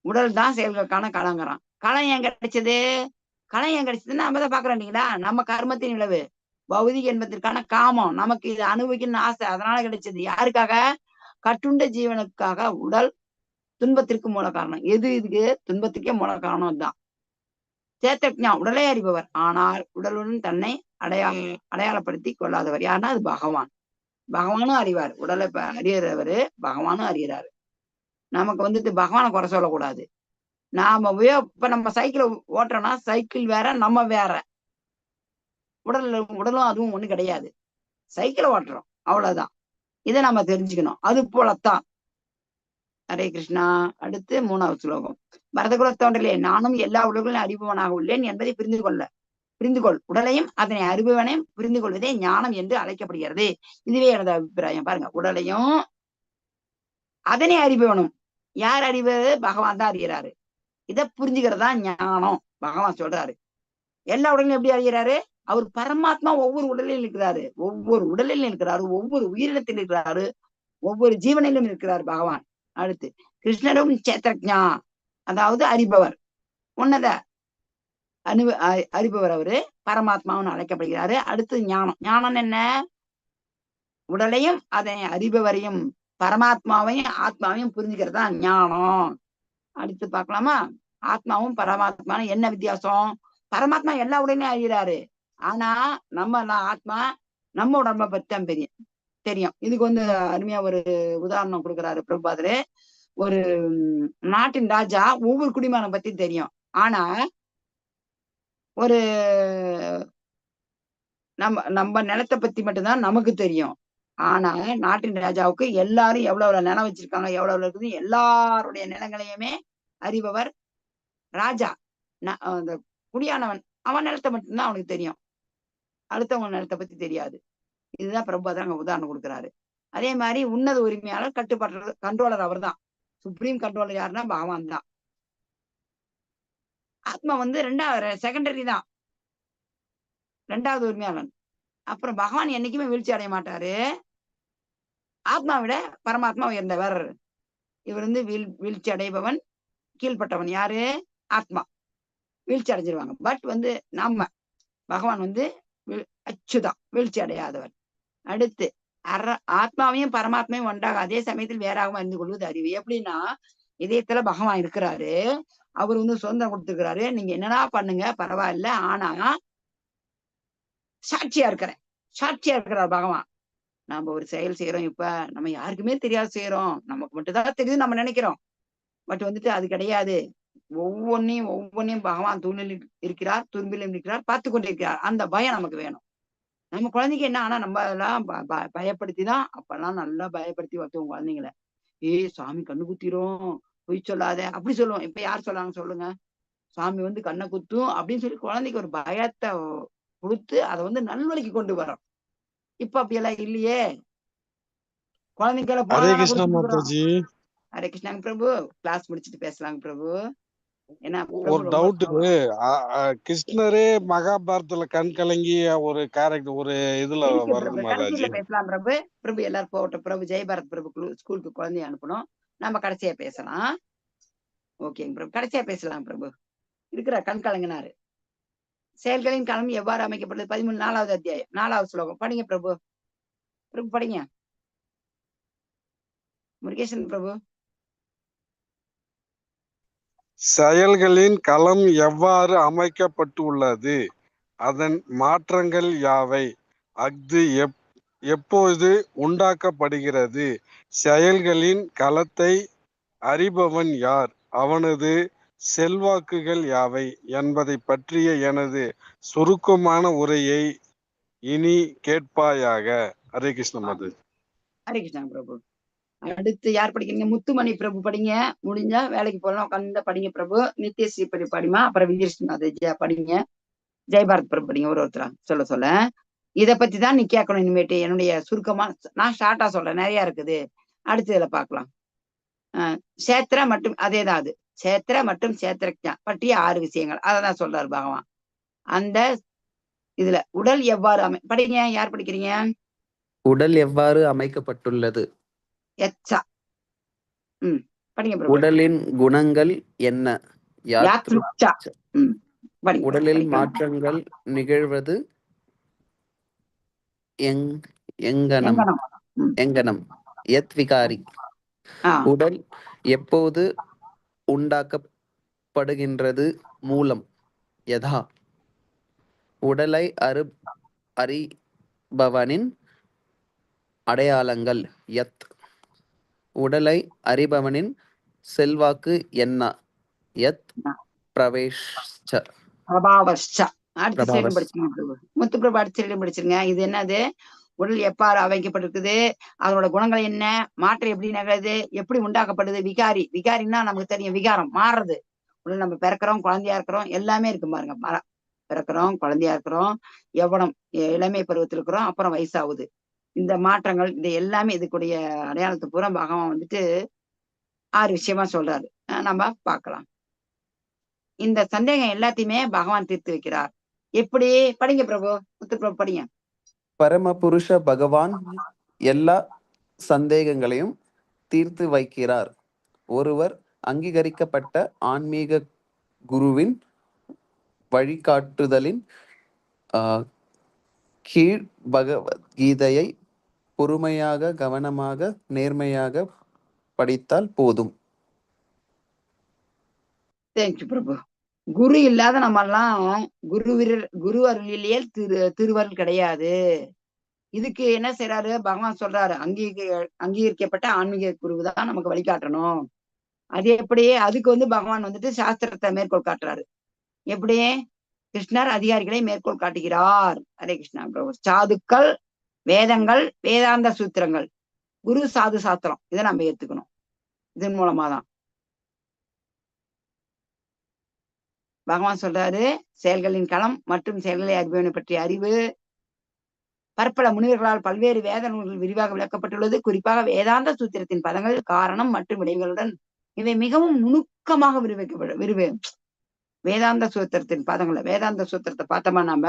உடல் தான் செயல்களுக்கான களங்கிறான். களம் ஏன் கிடைச்சது? களம் ஏன் கிடைச்சதுன்னா நம்ம தான் பாக்குறோம் இல்லைங்களா? நம்ம கர்மத்தின் விளைவு, பௌதிக இன்பத்திற்கான காமம், நமக்கு இது அனுபவிக்கணும்னு ஆசை, அதனால கிடைச்சது. யாருக்காக? கட்டுண்ட ஜீவனுக்காக. உடல் துன்பத்திற்கு மூல காரணம். எது இதுக்கு துன்பத்துக்கே மூல காரணம் தான். சேத்திரஜா உடலை அறிபவர், ஆனால் உடலுடன் தன்னை அடையாளப்படுத்தி கொள்ளாதவர் யாருன்னா அது பகவான். பகவானும் அறிவார், உடலை அறியறவரு பகவானும் அறிகிறாரு. நமக்கு வந்துட்டு பகவானை குறை சொல்லக்கூடாது. நாம இப்ப நம்ம சைக்கிளை ஓட்டுறோம்னா சைக்கிள் வேற, நம்ம வேற. உடலும் அதுவும் ஒண்ணு கிடையாது. சைக்கிளை ஓட்டுறோம், அவ்வளவுதான். இதை நம்ம தெரிஞ்சுக்கணும். அது போலத்தான். ஹரே கிருஷ்ணா. அடுத்து 3வது ஸ்லோகம். பரதகுல தோன்றலே, நானும் எல்லா உடல்களையும் அறிபவனாக உள்ளேன் என்பதை புரிந்து கொள். உடலையும் அதனை அறிபவனையும் புரிந்து கொள்வதே ஞானம் என்று அழைக்கப்படுகிறது. இதுவே எனது அபிப்பிராயம். பாருங்க, உடலையும் அதனை அறிபவனும் யார் அறிவது? பகவான் தான் அறிகிறாரு. இதை புரிஞ்சுக்கிறதா ஞானம். பகவான் சொல்றாரு, எல்லா உடலையும் எப்படி அறிகிறாரு? அவர் பரமாத்மா ஒவ்வொரு உடலிலும் இருக்கிறாரு, ஒவ்வொரு உடலிலும் இருக்கிறாரு, ஒவ்வொரு உயிரினத்தில் இருக்கிறாரு, ஒவ்வொரு ஜீவனிலும் இருக்கிறார் பகவான். அடுத்து கிருஷ்ணரும் சேத்திரஜா, அதாவது அறிபவர், உன்னத அறிபவர் அவரு பரமாத்மாவுன்னு அழைக்கப்படுகிறாரு. அடுத்து ஞானம். ஞானம் என்ன? உடலையும் அதனை அறிபவரையும் பரமாத்மாவையும் ஆத்மாவையும் புரிஞ்சுக்கிறதா ஞானம். அடுத்து பார்க்கலாமா? ஆத்மாவும் பரமாத்மாவும் என்ன வித்தியாசம்? பரமாத்மா எல்லா உடலையும் அறிகிறாரு, ஆனா நம்ம ஆத்மா நம்ம உடம்ப பத்தி தான் தெரியும். இதுக்கு வந்து அருமையா ஒரு உதாரணம் கொடுக்குறாரு பிரபுபாதரு. ஒரு நாட்டின் ராஜா ஒவ்வொரு குடிமகனை பத்தி தெரியும், ஆனா ஒரு நம்ம நம்ம நிலத்தை பத்தி மட்டும்தான் நமக்கு தெரியும். ஆனா நாட்டின் ராஜாவுக்கு எல்லாரும் எவ்வளவு எவ்வளவு நிலம் வச்சிருக்காங்க, எவ்வளவு எவ்வளவு இருக்குது, எல்லாருடைய நிலங்களையுமே அறிபவர் ராஜா. அந்த குடியானவன் அவன் நிலத்தை மட்டும்தான் அவனுக்கு தெரியும், அடுத்தவங்க நிலத்தை பத்தி தெரியாது. இதுதான் பிரபுபாதர் அங்க உதாரணம் கொடுக்குறாரு. அதே மாதிரி உன்னத உரிமையாளர், கட்டுப்பாட்டு கண்ட்ரோலர் அவர் தான். சுப்ரீம் கண்ட்ரோலர் யாருன்னா பகவான் தான். ஆத்மா வந்து ரெண்டாவது, செகண்டரி தான், ரெண்டாவது உரிமையாளன். அப்புறம் பகவான் என்னைக்குமே வீழ்ச்சி அடைய மாட்டாரு. ஆத்மா விட பரமாத்மா உயர்ந்தவர். இவர் வந்து வீழ்ச்சி அடைபவன், கீழ்பட்டவன் யாரு? ஆத்மா. வீழ்ச்சி அடைஞ்சிருவாங்க. பட் வந்து நம்ம பகவான் வந்து அச்சுதான், வீழ்ச்சி அடையாதவர். அடுத்து ஆத்மாவையும் பரமாத்மாவையும் ஒன்றாக அதே சமயத்தில் வேறாகவும் அறிந்து கொள்வது அறிவு. எப்படின்னா, இதயத்துல பகவான் இருக்கிறாரு, அவர் வந்து சுதந்திரம் கொடுத்துருக்கிறாரு, நீங்க என்னடா பண்ணுங்க பரவாயில்ல, ஆனா சாட்சியா இருக்கிறேன், சாட்சியா இருக்கிறார் பகவான். நாம ஒரு செயல் செய்யறோம், இப்ப நம்ம யாருக்குமே தெரியாது செய்யறோம், நமக்கு மட்டும்தான் தெரியுது நம்ம நினைக்கிறோம். பட் வந்துட்டு அது கிடையாது. ஒவ்வொன்னையும் ஒவ்வொன்னையும் பகவான் தூணில் இருக்கிறார், துரும்பிலும் இருக்கிறார், பார்த்து கொண்டிருக்கிறார். அந்த பயம் நமக்கு வேணும். நம்ம குழந்தைக்கு என்ன ஆனா நம்ம எல்லாம் பயப்படுத்தி தான், அப்பெல்லாம் நல்லா பயப்படுத்தி வளர்த்துவோம் குழந்தைங்களை. ஏய் சாமி கண்ணு குத்திரும், பொய் சொல்லாத அப்படி சொல்லுவோம். இப்ப யார் சொல்லாங்க சொல்லுங்க? சாமி வந்து கண்ணை குத்தும் அப்படின்னு சொல்லி குழந்தைக்கு ஒரு பயத்தை கொடுத்து அதை வந்து நல்வழிக்கு கொண்டு வரோம். இப்ப அப்படியெல்லாம் இல்லையே. குழந்தைங்களை ஹரே கிருஷ்ணா மாதாஜி. ஹரே கிருஷ்ணாங்க பிரபு. கிளாஸ் முடிச்சுட்டு பேசலாங்க பிரபு. ஏன்னா ஒரு டவுட், கிருஷ்ணரே மகாபாரதத்துல கண் கலங்கி ஒரு கேரக்டர் ஒரு இதுல வருது மாதாஜி. பேசலாம் பிரபு. பிரபு எல்லாரும் போகட்டும் பிரபு. ஜெயபாரத் பிரபு ஸ்கூலுக்கு குழந்தைய அனுப்பணும், நம்ம கடைசியா பேசலாம். ஓகேங்க பிரபு, கடைசியா பேசலாம் பிரபு. இருக்கிற கண் கலங்கினாரு. செயல்களின் களம் எவ்வாறு அமைக்கப்படுது? 13 4வது அத்தியாயம் 4வது ஸ்லோகம் படிங்க பிரபு. பிரபு படிங்க முருகேசன் பிரபு. செயல்களின் களம் எவ்வாறு அமைக்கப்பட்டுள்ளது, அதன் மாற்றங்கள் யாவை, அஃது எப்போது உண்டாக்கப்படுகிறது, செயல்களின் களத்தை அறிபவன் யார், அவனது செல்வாக்குகள் யாவை என்பதை பற்றிய எனது சுருக்கமான உரையை இனி கேட்பாயாக. ஹரே கிருஷ்ண மாதாஜி. ஹரே கிருஷ்ணா பிரபு. அடுத்து யார் படிக்கிறீங்க? முத்துமணி பிரபு படிங்க. முடிஞ்சா வேலைக்கு போகலாம், உட்காந்து படிங்க பிரபு. நித்யஸ்ரீ படிமா, அப்புறம் விஜயஸ்ரீ மாதாஜி படிங்க, ஜெயபாரத் பிரபு படிங்க. ஒரு ஒருத்தரா சொல்ல சொல்ல இதை பத்தி தான் நீ கேட்கணும் இனிமேட்டு. என்னுடைய சுருக்கமா நான் ஷார்ட்டா சொல்றேன், நிறைய இருக்குது, அடுத்து இதுல பாக்கலாம். சேத்திரா மட்டும் அதேதான், அது சேத்திர மற்றும் சேத்திரஜா பற்றிய 6 விஷயங்கள் அதை தான் சொல்றாரு பகவான். அந்த இதுல உடல் எவ்வாறு அமை படிங்க, யார் படிக்கிறீங்க? உடல் எவ்வாறு அமைக்கப்பட்டுள்ளது? எச்சா. படிங்க பிரபு. உடலின் குணங்கள் என்ன? யாத்ருச்சா. படிங்க. உடலில் மாற்றங்கள் நிகழ்வது எங்கனம்? எங்கனம் யத் விகாரி. உடல் எப்போது உண்டாக்கப்படுகின்றது? மூலம் யதா. உடலை அறிபவனின் அடையாளங்கள் யத். உடலை அறிபவனின் செல்வாக்கு என்ன? யத் பிரவேஷ்ச. பிரபாவஷ்ச. அடுத்த சைடு படிச்சுங்க பிரபு. முத்து பிரபு அடுத்த சைடு படிச்சிருங்க. இது என்னது? உடல் எவ்வாறு அமைக்கப்பட்டிருக்குது, அதனோட குணங்கள் என்ன, மாற்றம் எப்படி நிகழுது, எப்படி உண்டாக்கப்படுது, விகாரி. விகாரின்னா நமக்கு தெரியும், விகாரம் மாறுறது. உடல் நம்ம பிறக்கிறோம், குழந்தையா இருக்கிறோம், எல்லாமே இருக்கு பாருங்க. பிறக்கிறோம், குழந்தையா இருக்கிறோம், எவ்வளம் இளமை பருவத்தில் இருக்கிறோம், அப்புறம் வயசாகுது. இந்த மாற்றங்கள் இந்த எல்லாமே இதுக்குடைய அடையாளத்தை பூரா பகவான் வந்துட்டு 6 விஷயமா சொல்றாரு. நம்ம பார்க்கலாம். இந்த சந்தேகம் எல்லாத்தையுமே பகவான் தீர்த்து வைக்கிறார். எப்படி? படிங்க பிரபு, முத்து பிரபு படிங்க. பரமபுருஷ பகவான் எல்லா சந்தேகங்களையும் தீர்த்து வைக்கிறார். ஒருவர் அங்கீகரிக்கப்பட்ட ஆன்மீக குருவின் வழிகாட்டுதலின் கீழ் பகவத்கீதையை பொறுமையாக, கவனமாக, நேர்மையாக படித்தால் போதும். Thank you பிரபு. குரு இல்லாத நம்மெல்லாம் குரு அருளிலேயே திருவருள் கிடையாது. இதுக்கு என்ன செய்யறாரு பகவான் சொல்றாரு, அங்கீகரிக்கப்பட்ட ஆன்மீக குருதான் நமக்கு வழிகாட்டணும். அது எப்படி? அதுக்கு வந்து பகவான் வந்துட்டு சாஸ்திரத்தை மேற்கோள் காட்டுறாரு. எப்படி? கிருஷ்ணர் அதிகாரிகளை மேற்கோள் காட்டுகிறார். ஹரே கிருஷ்ணா பிரபு. சாதுக்கள், வேதங்கள், வேதாந்த சூத்திரங்கள், குரு சாது சாஸ்திரம், இதை நம்ம ஏத்துக்கணும். இதன் மூலமாதான் பகவான் சொல்றாரு, செயல்களின் களம் மற்றும் செயல்களை அறிபவனை பற்றிய அறிவு பற்பல முனிவர்களால் பல்வேறு வேத நூல்கள் விரிவாக விளக்கப்பட்டுள்ளது. குறிப்பாக வேதாந்த சூத்திரத்தின் பதங்கள் காரணம் மற்றும் விளைவுகளுடன் இவை மிகவும் நுணுக்கமாக விரிவு வேதாந்த சூத்திரத்தின் பதங்களை, வேதாந்த சூத்திரத்தை பார்த்தோமா நாம,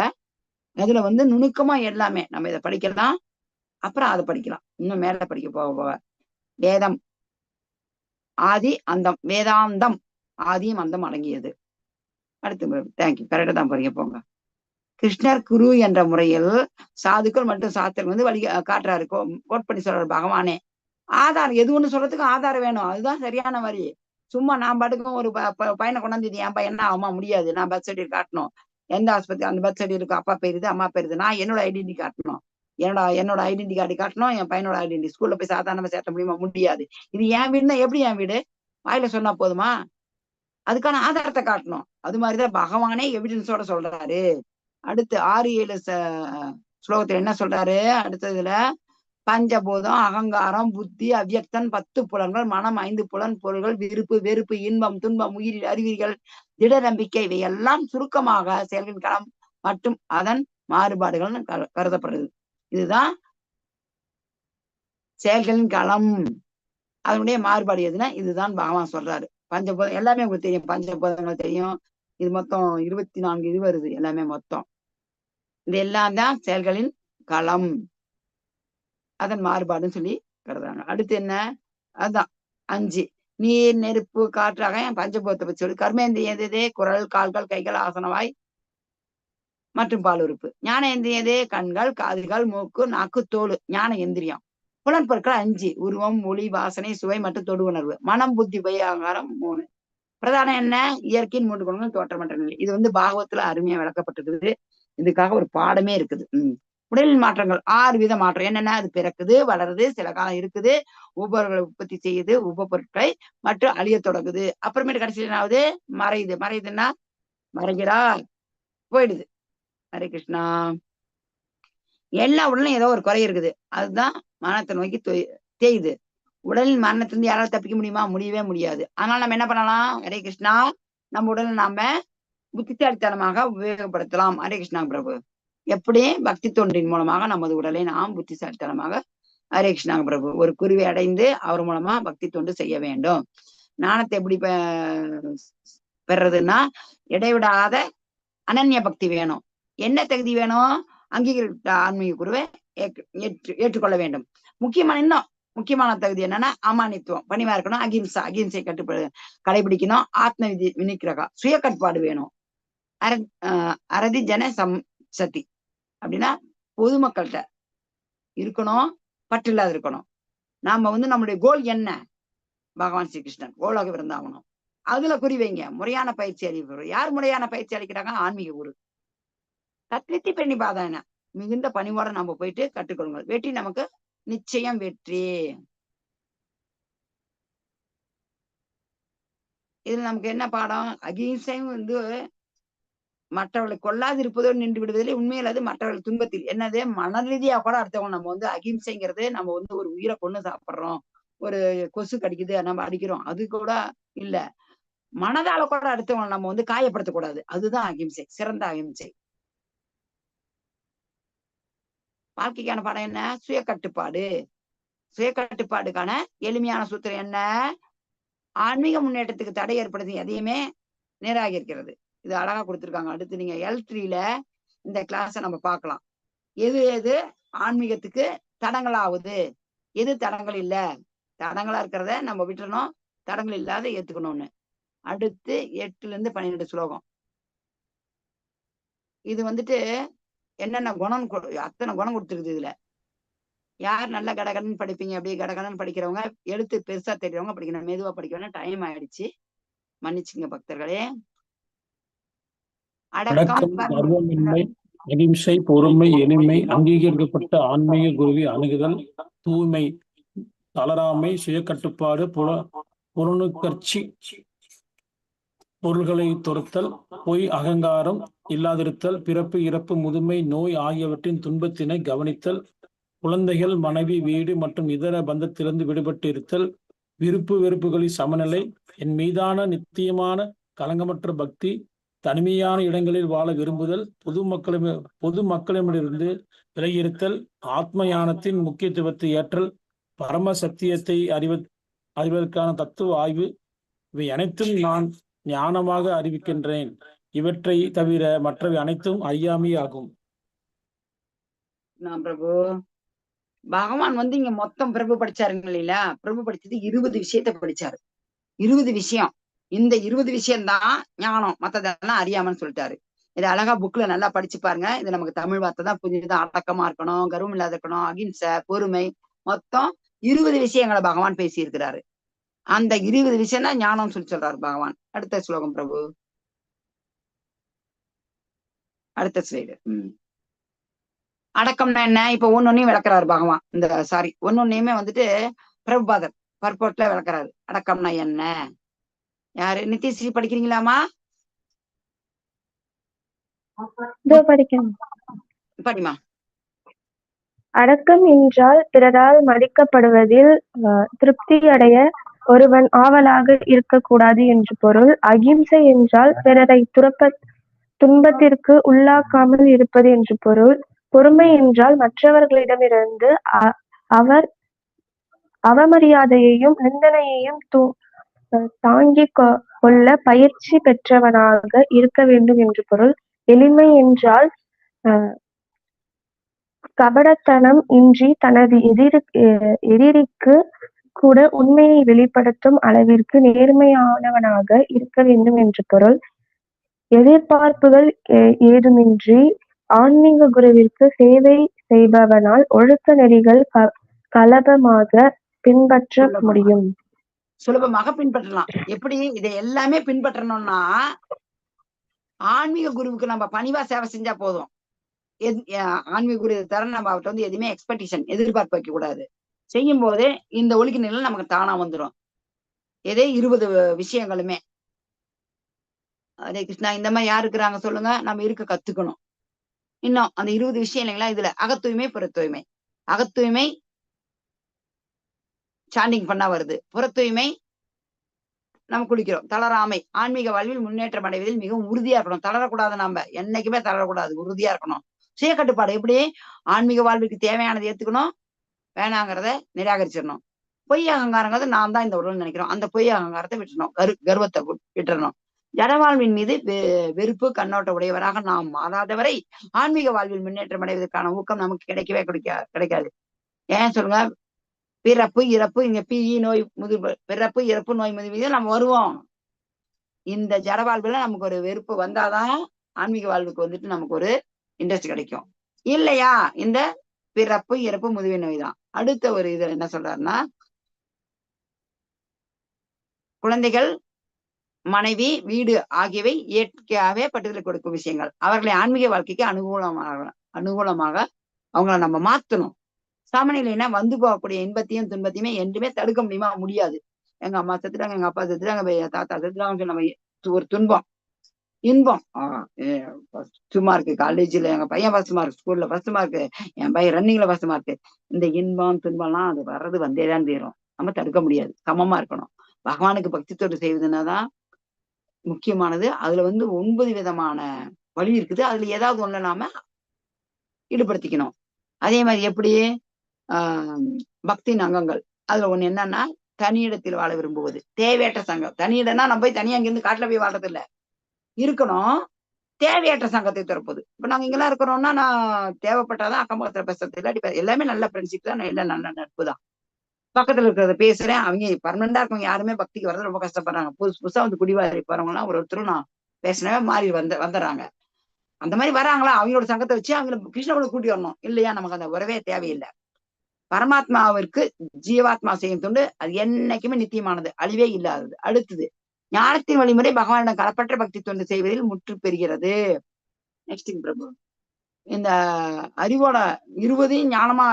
அதுல வந்து நுணுக்கமா எல்லாமே நம்ம இதை படிக்கலாம், அப்புறம் அதை படிக்கலாம், இன்னும் மேல படிக்க போக போக. வேதம் ஆதி அந்தம், வேதாந்தம் ஆதியும் அந்தம் அடங்கியது. அடுத்து thank you, கரெக்டா தான் போறீங்க, போங்க. கிருஷ்ணர் குரு என்ற முறையில் சாதுக்கள் மற்றும் சாஸ்திரம் வந்து வழி காட்டுறாரு, கோட் பண்ணி சொல்றாரு பகவானே. ஆதாரம் எது ஒண்ணு சொல்றதுக்கு ஆதாரம் வேணும், அதுதான் சரியான வழி. சும்மா நான் பாட்டுக்கும் ஒரு பையனை கொண்டாந்து என் பையன் என்ன ஆகுமா முடியாது, நான் பர்த் சர்டிஃபிகேட் காட்டணும், எந்த ஆஸ்பத்திரி அந்த பர்த் சர்டிஃபிகேட் அப்பா பேருது அம்மா பேருது, நான் என்னோட ஐடென்டி காட்டணும், என்னோட ஐடென்டி கார்டு காட்டணும், என் பையனோட ஐடென்டி. ஸ்கூல்ல போய் சாதாரணமா சேர்த்த முடியுமா? முடியாது. இது என் வீடுனா எப்படி என் வீடு? வாயில சொன்னா போதுமா? அதுக்கான ஆதாரத்தை காட்டணும். அது மாதிரிதான் பகவானே எவிடன்ஸோட சொல்றாரு. அடுத்து 6 7 ஸ்லோகத்துல என்ன சொல்றாரு? அடுத்ததுல பஞ்சபூதம், அகங்காரம், புத்தி, அவ்யக்தன், 10 புலன்கள், மனம், 5 புலன் பொருள்கள், விருப்பு வெறுப்பு, இன்பம் துன்பம், உயிர் அறிவீர்கள், திட நம்பிக்கை, இவையெல்லாம் சுருக்கமாக செயல்களின் களம் மற்றும் அதன் மாறுபாடுகள் கருதப்படுது. இதுதான் செயல்களின் களம், அதனுடைய மாறுபாடு எதுனா இதுதான் பகவான் சொல்றாரு. பஞ்சபூதம் எல்லாமே உங்களுக்கு தெரியும், பஞ்சபூதங்கள் தெரியும். இது மொத்தம் 24 இது வருது எல்லாமே மொத்தம். இது எல்லாம் தான் செயல்களின் களம், அதன் மாறுபாடுன்னு சொல்லி கருதுறாங்க. அடுத்து என்ன? அதுதான் 5 நீர், நெருப்பு, காற்றாக பஞ்சபூதத்தை பற்றி சொல்லி. கர்மேந்திரியம் எது? குரல், கால்கள், கைகள், ஆசனவாய் மற்றும் பால் உறுப்பு. ஞான இந்திரியம் எது? கண்கள், காதுகள், மூக்கு, நாக்கு, தோல், ஞான இந்திரியம். புலன் பொருட்கள் 5 உருவம், ஒளி, வாசனை, சுவை மற்றும் தொடு உணர்வு. மனம், புத்தி, அகங்காரம் 3. பிரதானம் என்ன? இயற்கையின் 3 குணங்கள், தோற்றமற்ற நிலை. இது வந்து பாகவத்துல அருமையா விளக்கப்பட்டிருக்குது. இதுக்காக ஒரு பாடமே இருக்குது. உடலின் மாற்றங்கள் 6 வித மாற்றம் என்னென்ன? அது பிறக்குது, வளருது, சில காலம் இருக்குது, உபொருட்களை உற்பத்தி செய்யுது, உப பொருட்களை மற்றும் அழிய தொடங்குது, அப்புறமேட்டு கடைசியில் என்னாவது மறையுது. மறையுதுன்னா மறைகிறார், போயிடுது. ஹரே கிருஷ்ணா. எல்லா உடலும் ஏதோ ஒரு குறை இருக்குது, அதுதான் மரணத்தை நோக்கி தேயுது. உடலின் மரணத்திலிருந்து யாராவது தப்பிக்க முடியுமா? முடியவே முடியாது. அதனால நம்ம என்ன பண்ணலாம்? ஹரே கிருஷ்ணா, நம்ம உடலை நாம புத்திசாலித்தனமாக உபயோகப்படுத்தலாம். ஹரே கிருஷ்ணா பிரபு. எப்படி? பக்தி தொண்டின் மூலமாக நமது உடலை நாம் புத்திசாலித்தனமாக, ஹரே கிருஷ்ணா பிரபு, ஒரு குருவை அடைந்து அவர் மூலமா பக்தி தொண்டு செய்ய வேண்டும். ஞானத்தை எப்படி பெறதுன்னா இடைவிடாத அனன்ய பக்தி வேணும். என்ன தகுதி வேணும்? அங்கீகரித்த ஆன்மீக குருவை ஏற்றுக்கொள்ள வேண்டும். முக்கியமான இன்னும் முக்கியமான தகுதி என்னன்னா அமானித்துவம், பணிவா இருக்கணும், அகிம்சா, அகிம்சை கட்டுப்பாடு கடைபிடிக்கணும், ஆத்ம விதி வினிக்கிரகா, சுய கட்டுப்பாடு வேணும். அரதி ஜன சதி அப்படின்னா பொதுமக்கள்கிட்ட இருக்கணும், பற்று இல்லாத இருக்கணும். நாம வந்து நம்மளுடைய கோல் என்ன? பகவான் ஸ்ரீகிருஷ்ணன், கோலாக விருந்தாவணும். அதுல குறி வைங்க. முறையான பயிற்சி அளிப்பவர் யார்? முறையான பயிற்சி அளிக்கிறாங்க? ஆன்மீக குரு. தத்வித்தி பிரணிபாதன, மிகுந்த பணிவோட நம்ம போயிட்டு கற்றுக்கொள்ளுங்க. வெற்றி நமக்கு நிச்சயம் வெற்றி. இதுல நமக்கு என்ன பாடம்? அகிம்சையும் வந்து மற்றவர்களை கொல்லாது இருப்பதோடு நின்று விடுவதில்லை, உண்மையில் அது மற்றவர்கள் துன்பத்தில் என்னது மன ரீதியா கூட அடுத்தவங்க நம்ம வந்து அகிம்சைங்கிறது நம்ம வந்து ஒரு உயிரை கொண்டு சாப்பிடுறோம், ஒரு கொசு கடிக்குது நம்ம அடிக்கிறோம், அது கூட இல்ல, மனதால கூட அடுத்தவங்க நம்ம வந்து காயப்படுத்தக்கூடாது. அதுதான் அகிம்சை, சிறந்த அகிம்சை. வாழ்க்கைக்கான பாடம் என்ன? சுய கட்டுப்பாடு. சுய கட்டுப்பாடுக்கான எளிமையான சூத்திரம் என்ன? ஆன்மீக முன்னேற்றத்துக்கு தடை ஏற்படுத்தி எதையுமே நிராகரிக்கிறது. இது அழகா கொடுத்துருக்காங்க. அடுத்து நீங்க L3ல இந்த கிளாஸை நம்ம பார்க்கலாம். எது எது ஆன்மீகத்துக்கு தடங்களாகுது, எது தடங்கள் இல்ல, தடங்களா இருக்கிறத நம்ம விட்டுறணும், தடங்கள் இல்லாத ஏத்துக்கணும்னு. அடுத்து 8ல இருந்து 12 ஸ்லோகம். இது வந்துட்டு என்னென்ன குணம், அத்தனை குணம் கொடுத்துருக்குது இதுல. யார் நல்லா கடகடன்னு படிப்பீங்க? அப்படியே கடகடன்னு படிக்கிறவங்க, எழுத்து பெருசா தெரியறவங்க படிக்கணும், மெதுவா படிக்கணும். டைம் ஆயிடுச்சு, மன்னிச்சுங்க பக்தர்களே. அடக்கம், கர்வமின்மை, அகிம்சை, பொறுமை, எளிமை, அங்கீகரிக்கப்பட்ட ஆன்மீக குருவி அணுகுதல், தூய்மை, தளராமை, சுய கட்டுப்பாடு, புலனுக்கர்ச்சி பொருள்களை துரத்தல், பொய் அகங்காரம் இல்லாதிருத்தல், பிறப்பு இறப்பு முதுமை நோய் ஆகியவற்றின் துன்பத்தினை கவனித்தல், குழந்தைகள் மனைவி வீடு மற்றும் இதர பந்தத்திலிருந்து விடுபட்டு இருத்தல், விருப்பு வெறுப்புகளின் சமநிலை, என் மீதான நித்தியமான களங்கமற்ற பக்தி, தனிமையான இடங்களில் வாழ விரும்புதல், பொதுமக்களிடமிருந்து விலகியிருத்தல், ஆத்ம ஞானத்தின் முக்கியத்துவத்தை ஏற்றல், பரம சத்தியத்தை அறிவதற்கான தத்துவ ஆய்வு, இவை அனைத்தும் நான் ஞானமாக அறிவிக்கின்றேன். இவற்றை தவிர மற்றவை அனைத்தும் அறியாமை ஆகும். நான் பிரபு பகவான் வந்து இங்க மொத்தம் பிரபு படிச்சாருங்க இல்லையா? பிரபு படிச்சது 20 விஷயத்த படிச்சாரு. 20 விஷயம். இந்த 20 விஷயம்தான் ஞானம், மத்ததெல்லாம் அறியாமன்னு சொல்லிட்டாரு. இது அழகா புக்ல நல்லா படிச்சு பாருங்க. இது நமக்கு தமிழ் வார்த்தை தான் புரிஞ்சுதான். அடக்கமா இருக்கணும், கர்வம் இல்லாத இருக்கணும், அகிம்சை, பொறுமை, மொத்தம் 20 விஷயங்களை பகவான் பேசி இருக்கிறாரு. அந்த 20 விஷயம் தான் ஞானம் சொல்லி சொல்றாரு பகவான். அடுத்த ஸ்லோகம் பிரபு, அடுத்த ஸ்லைடு. அடக்கம்னா என்ன? இப்ப ஒன்னொன்னையும் விளக்குறாரு பகவான். இந்த சாரி ஒன்னொன்னையுமே வந்துட்டு பிரபுபாதர் பர்போட்ல விளக்குறாரு. அடக்கம்னா என்ன? யாரு? நித்யஸ்ரீ படிக்கிறீங்களாமா? படிமா. அடக்கம் என்றால் பிறரால் மதிக்கப்படுவதில் திருப்தி அடைய ஒருவன் ஆவலாக இருக்கக்கூடாது என்று பொருள். அகிம்சை என்றால் பிறரை துன்பத்திற்கு உள்ளாக்காமல் இருப்பது என்று பொருள். பொறுமை என்றால் மற்றவர்களிடமிருந்து அவர் அவமரியாதையையும் நிந்தனையையும் தாங்கிக் கொள்ள பயிற்சி பெற்றவனாக இருக்க வேண்டும் என்று பொருள். எளிமை என்றால் கபடத்தனம் இன்றி தனது எதிரிக்கு கூட உண்மையை வெளிப்படுத்தும் அளவிற்கு நேர்மையானவனாக இருக்க வேண்டும் என்று பொருள். எதிர்பார்ப்புகள் ஏதுமின்றி ஆன்மீக குருவிற்கு சேவை செய்பவனால் ஒழுக்க நெறிகள் கலபமாக பின்பற்ற முடியும். சுலபமாக பின்பற்றலாம். எப்படி இதை எல்லாமே பின்பற்றணும்னா ஆன்மீக குருவுக்கு நம்ம பணிவா சேவை செஞ்சா போதும். ஆன்மீக குரு தர நம்ம அவர்கிட்ட வந்து எதுவுமே எக்ஸ்பெக்டேஷன் எதிர்பார்ப்பு வைக்க கூடாது. செய்யும் போதே இந்த ஒழுக்க நிலை நமக்கு தானா வந்துடும். எதே 20 விஷயங்களுமே. ஹரே கிருஷ்ணா. இந்த மாதிரி யாரு இருக்கிறாங்க சொல்லுங்க? நம்ம இருக்க கத்துக்கணும். இன்னும் அந்த 20 விஷயம் இல்லைங்களா? இதுல அகத்தூய்மை, புற தூய்மை. அகத்தூய்மை சாண்டிங் பண்ணா வருது. புற தூய்மை நம்ம குளிக்கிறோம். தளராமை, ஆன்மீக வாழ்வில் முன்னேற்றம் அடைவதில் மிகவும் உறுதியா இருக்கணும். தளரக்கூடாது, நாம என்னைக்குமே தளரக்கூடாது, உறுதியா இருக்கணும். சுய கட்டுப்பாடு எப்படி? ஆன்மீக வாழ்விற்கு தேவையானதை ஏத்துக்கணும், வேணாங்கிறத நிராகரிச்சிடணும். பொய் அகங்காரங்கிறது நான் தான் இந்த உடல் நினைக்கிறோம். அந்த பொய் அகங்காரத்தை விட்டுறணும், கர்வத்தை விட்டுறணும். ஜடவாழ்வின் மீது வெறுப்பு கண்ணோட்ட உடையவராக நாம் மாறாதவரை ஆன்மீக வாழ்வில் முன்னேற்றம் அடைவதற்கான ஊக்கம் நமக்கு கிடைக்கவே கிடைக்காது. ஏன் சொல்லுங்க? பிறப்பு இறப்பு, இங்க பிஇ நோய் பிறப்பு இறப்பு நோய் முதுமை நம்ம வருவோம். இந்த ஜட வாழ்வுல நமக்கு ஒரு வெறுப்பு வந்தாதான் ஆன்மீக வாழ்வுக்கு வந்துட்டு நமக்கு ஒரு இன்ட்ரெஸ்ட் கிடைக்கும். இல்லையா இந்த பிறப்பு இறப்பு முதுமை நோய் தான். அடுத்த ஒரு இது என்ன சொல்றாருன்னா, குழந்தைகள், மனைவி, வீடு ஆகியவை இயற்கையாகவே பட்டுதல் கொடுக்கும் விஷயங்கள். அவர்களை ஆன்மீக வாழ்க்கைக்கு அனுகூலமாக அவங்கள நம்ம மாத்தணும். சமநிலைனா வந்து போகக்கூடிய இன்பத்தையும் துன்பத்தையுமே என்றுமே தடுக்க முடியுமா? முடியாது. எங்க அம்மா செத்துட்டாங்க, எங்க அப்பா செத்துட்டாங்க, தாத்தா செத்துட்டாங்க, நம்ம ஒரு துன்பம் இன்பம். ஃபர்ஸ்ட் மார்க் காலேஜ்ல எங்க பையன் ஃபர்ஸ்ட் மார்க், ஸ்கூல்ல ஃபர்ஸ்ட் மார்க், என் பையன் ரன்னிங்ல ஃபர்ஸ்ட் மார்க். இந்த இன்பம் துன்பம்லாம் அது வர்றது வந்தேதான் தீரும். நம்ம தடுக்க முடியாது. சமமா இருக்கணும். பகவானுக்கு பக்தி தொண்டு செய்வதுனாதான் முக்கியமானது. அதுல வந்து 9 விதமான வழி இருக்குது. அதுல ஏதாவது ஒண்ணு நாம ஈடுபடுத்திக்கணும். அதே மாதிரி எப்படி பக்தியின் அங்கங்கள், அதுல ஒண்ணு என்னன்னா தனியிடத்தில் வாழ விரும்புவது, தேவையற்ற சங்கம். தனியிடம்னா நம்ம போய் தனியா இங்கிருந்து காட்டுல போய் வாழ்றது இல்ல, இருக்கணும். தேவையற்ற சங்கத்தை திறப்பது. இப்ப நாங்க இங்கெல்லாம் இருக்கிறோம்னா நான் தேவைப்பட்டாதான் அக்கம் பக்கத்துல பேசுறது, இல்லாட்டி எல்லாமே நல்ல ஃப்ரெண்ட்ஷிப் தான், எல்லாம் நல்ல நட்பு தான். பக்கத்துல இருக்கிறத பேசுறேன். அவங்க பர்மனண்டா இருக்கவங்க யாருமே பக்திக்கு வர்றது ரொம்ப கஷ்டப்படுறாங்க. புதுசு புதுசா வந்து குடிவாரி போறவங்க எல்லாம் ஒரு ஒருத்தரும் நான் பேசினவே மாறி வந்துடுறாங்க. அந்த மாதிரி வராங்களா அவங்களோட சங்கத்தை வச்சு அவங்கள கிருஷ்ணனோட கூட்டி வரணும். இல்லையா நமக்கு அந்த உறவே தேவையில்லை. பரமாத்மாவிற்கு ஜீவாத்மா செய்யும் தொண்டு அது என்னைக்குமே நித்தியமானது, அழிவே இல்லாதது. அடுத்தது ஞானத்தின் வழிமுறை பகவானிடம் கலப்பற்ற பக்தி தொண்டு செய்வதில் முற்று பெறுகிறது. நெக்ஸ்ட் பிரபு, இந்த அறிவோட 20 ஞானமா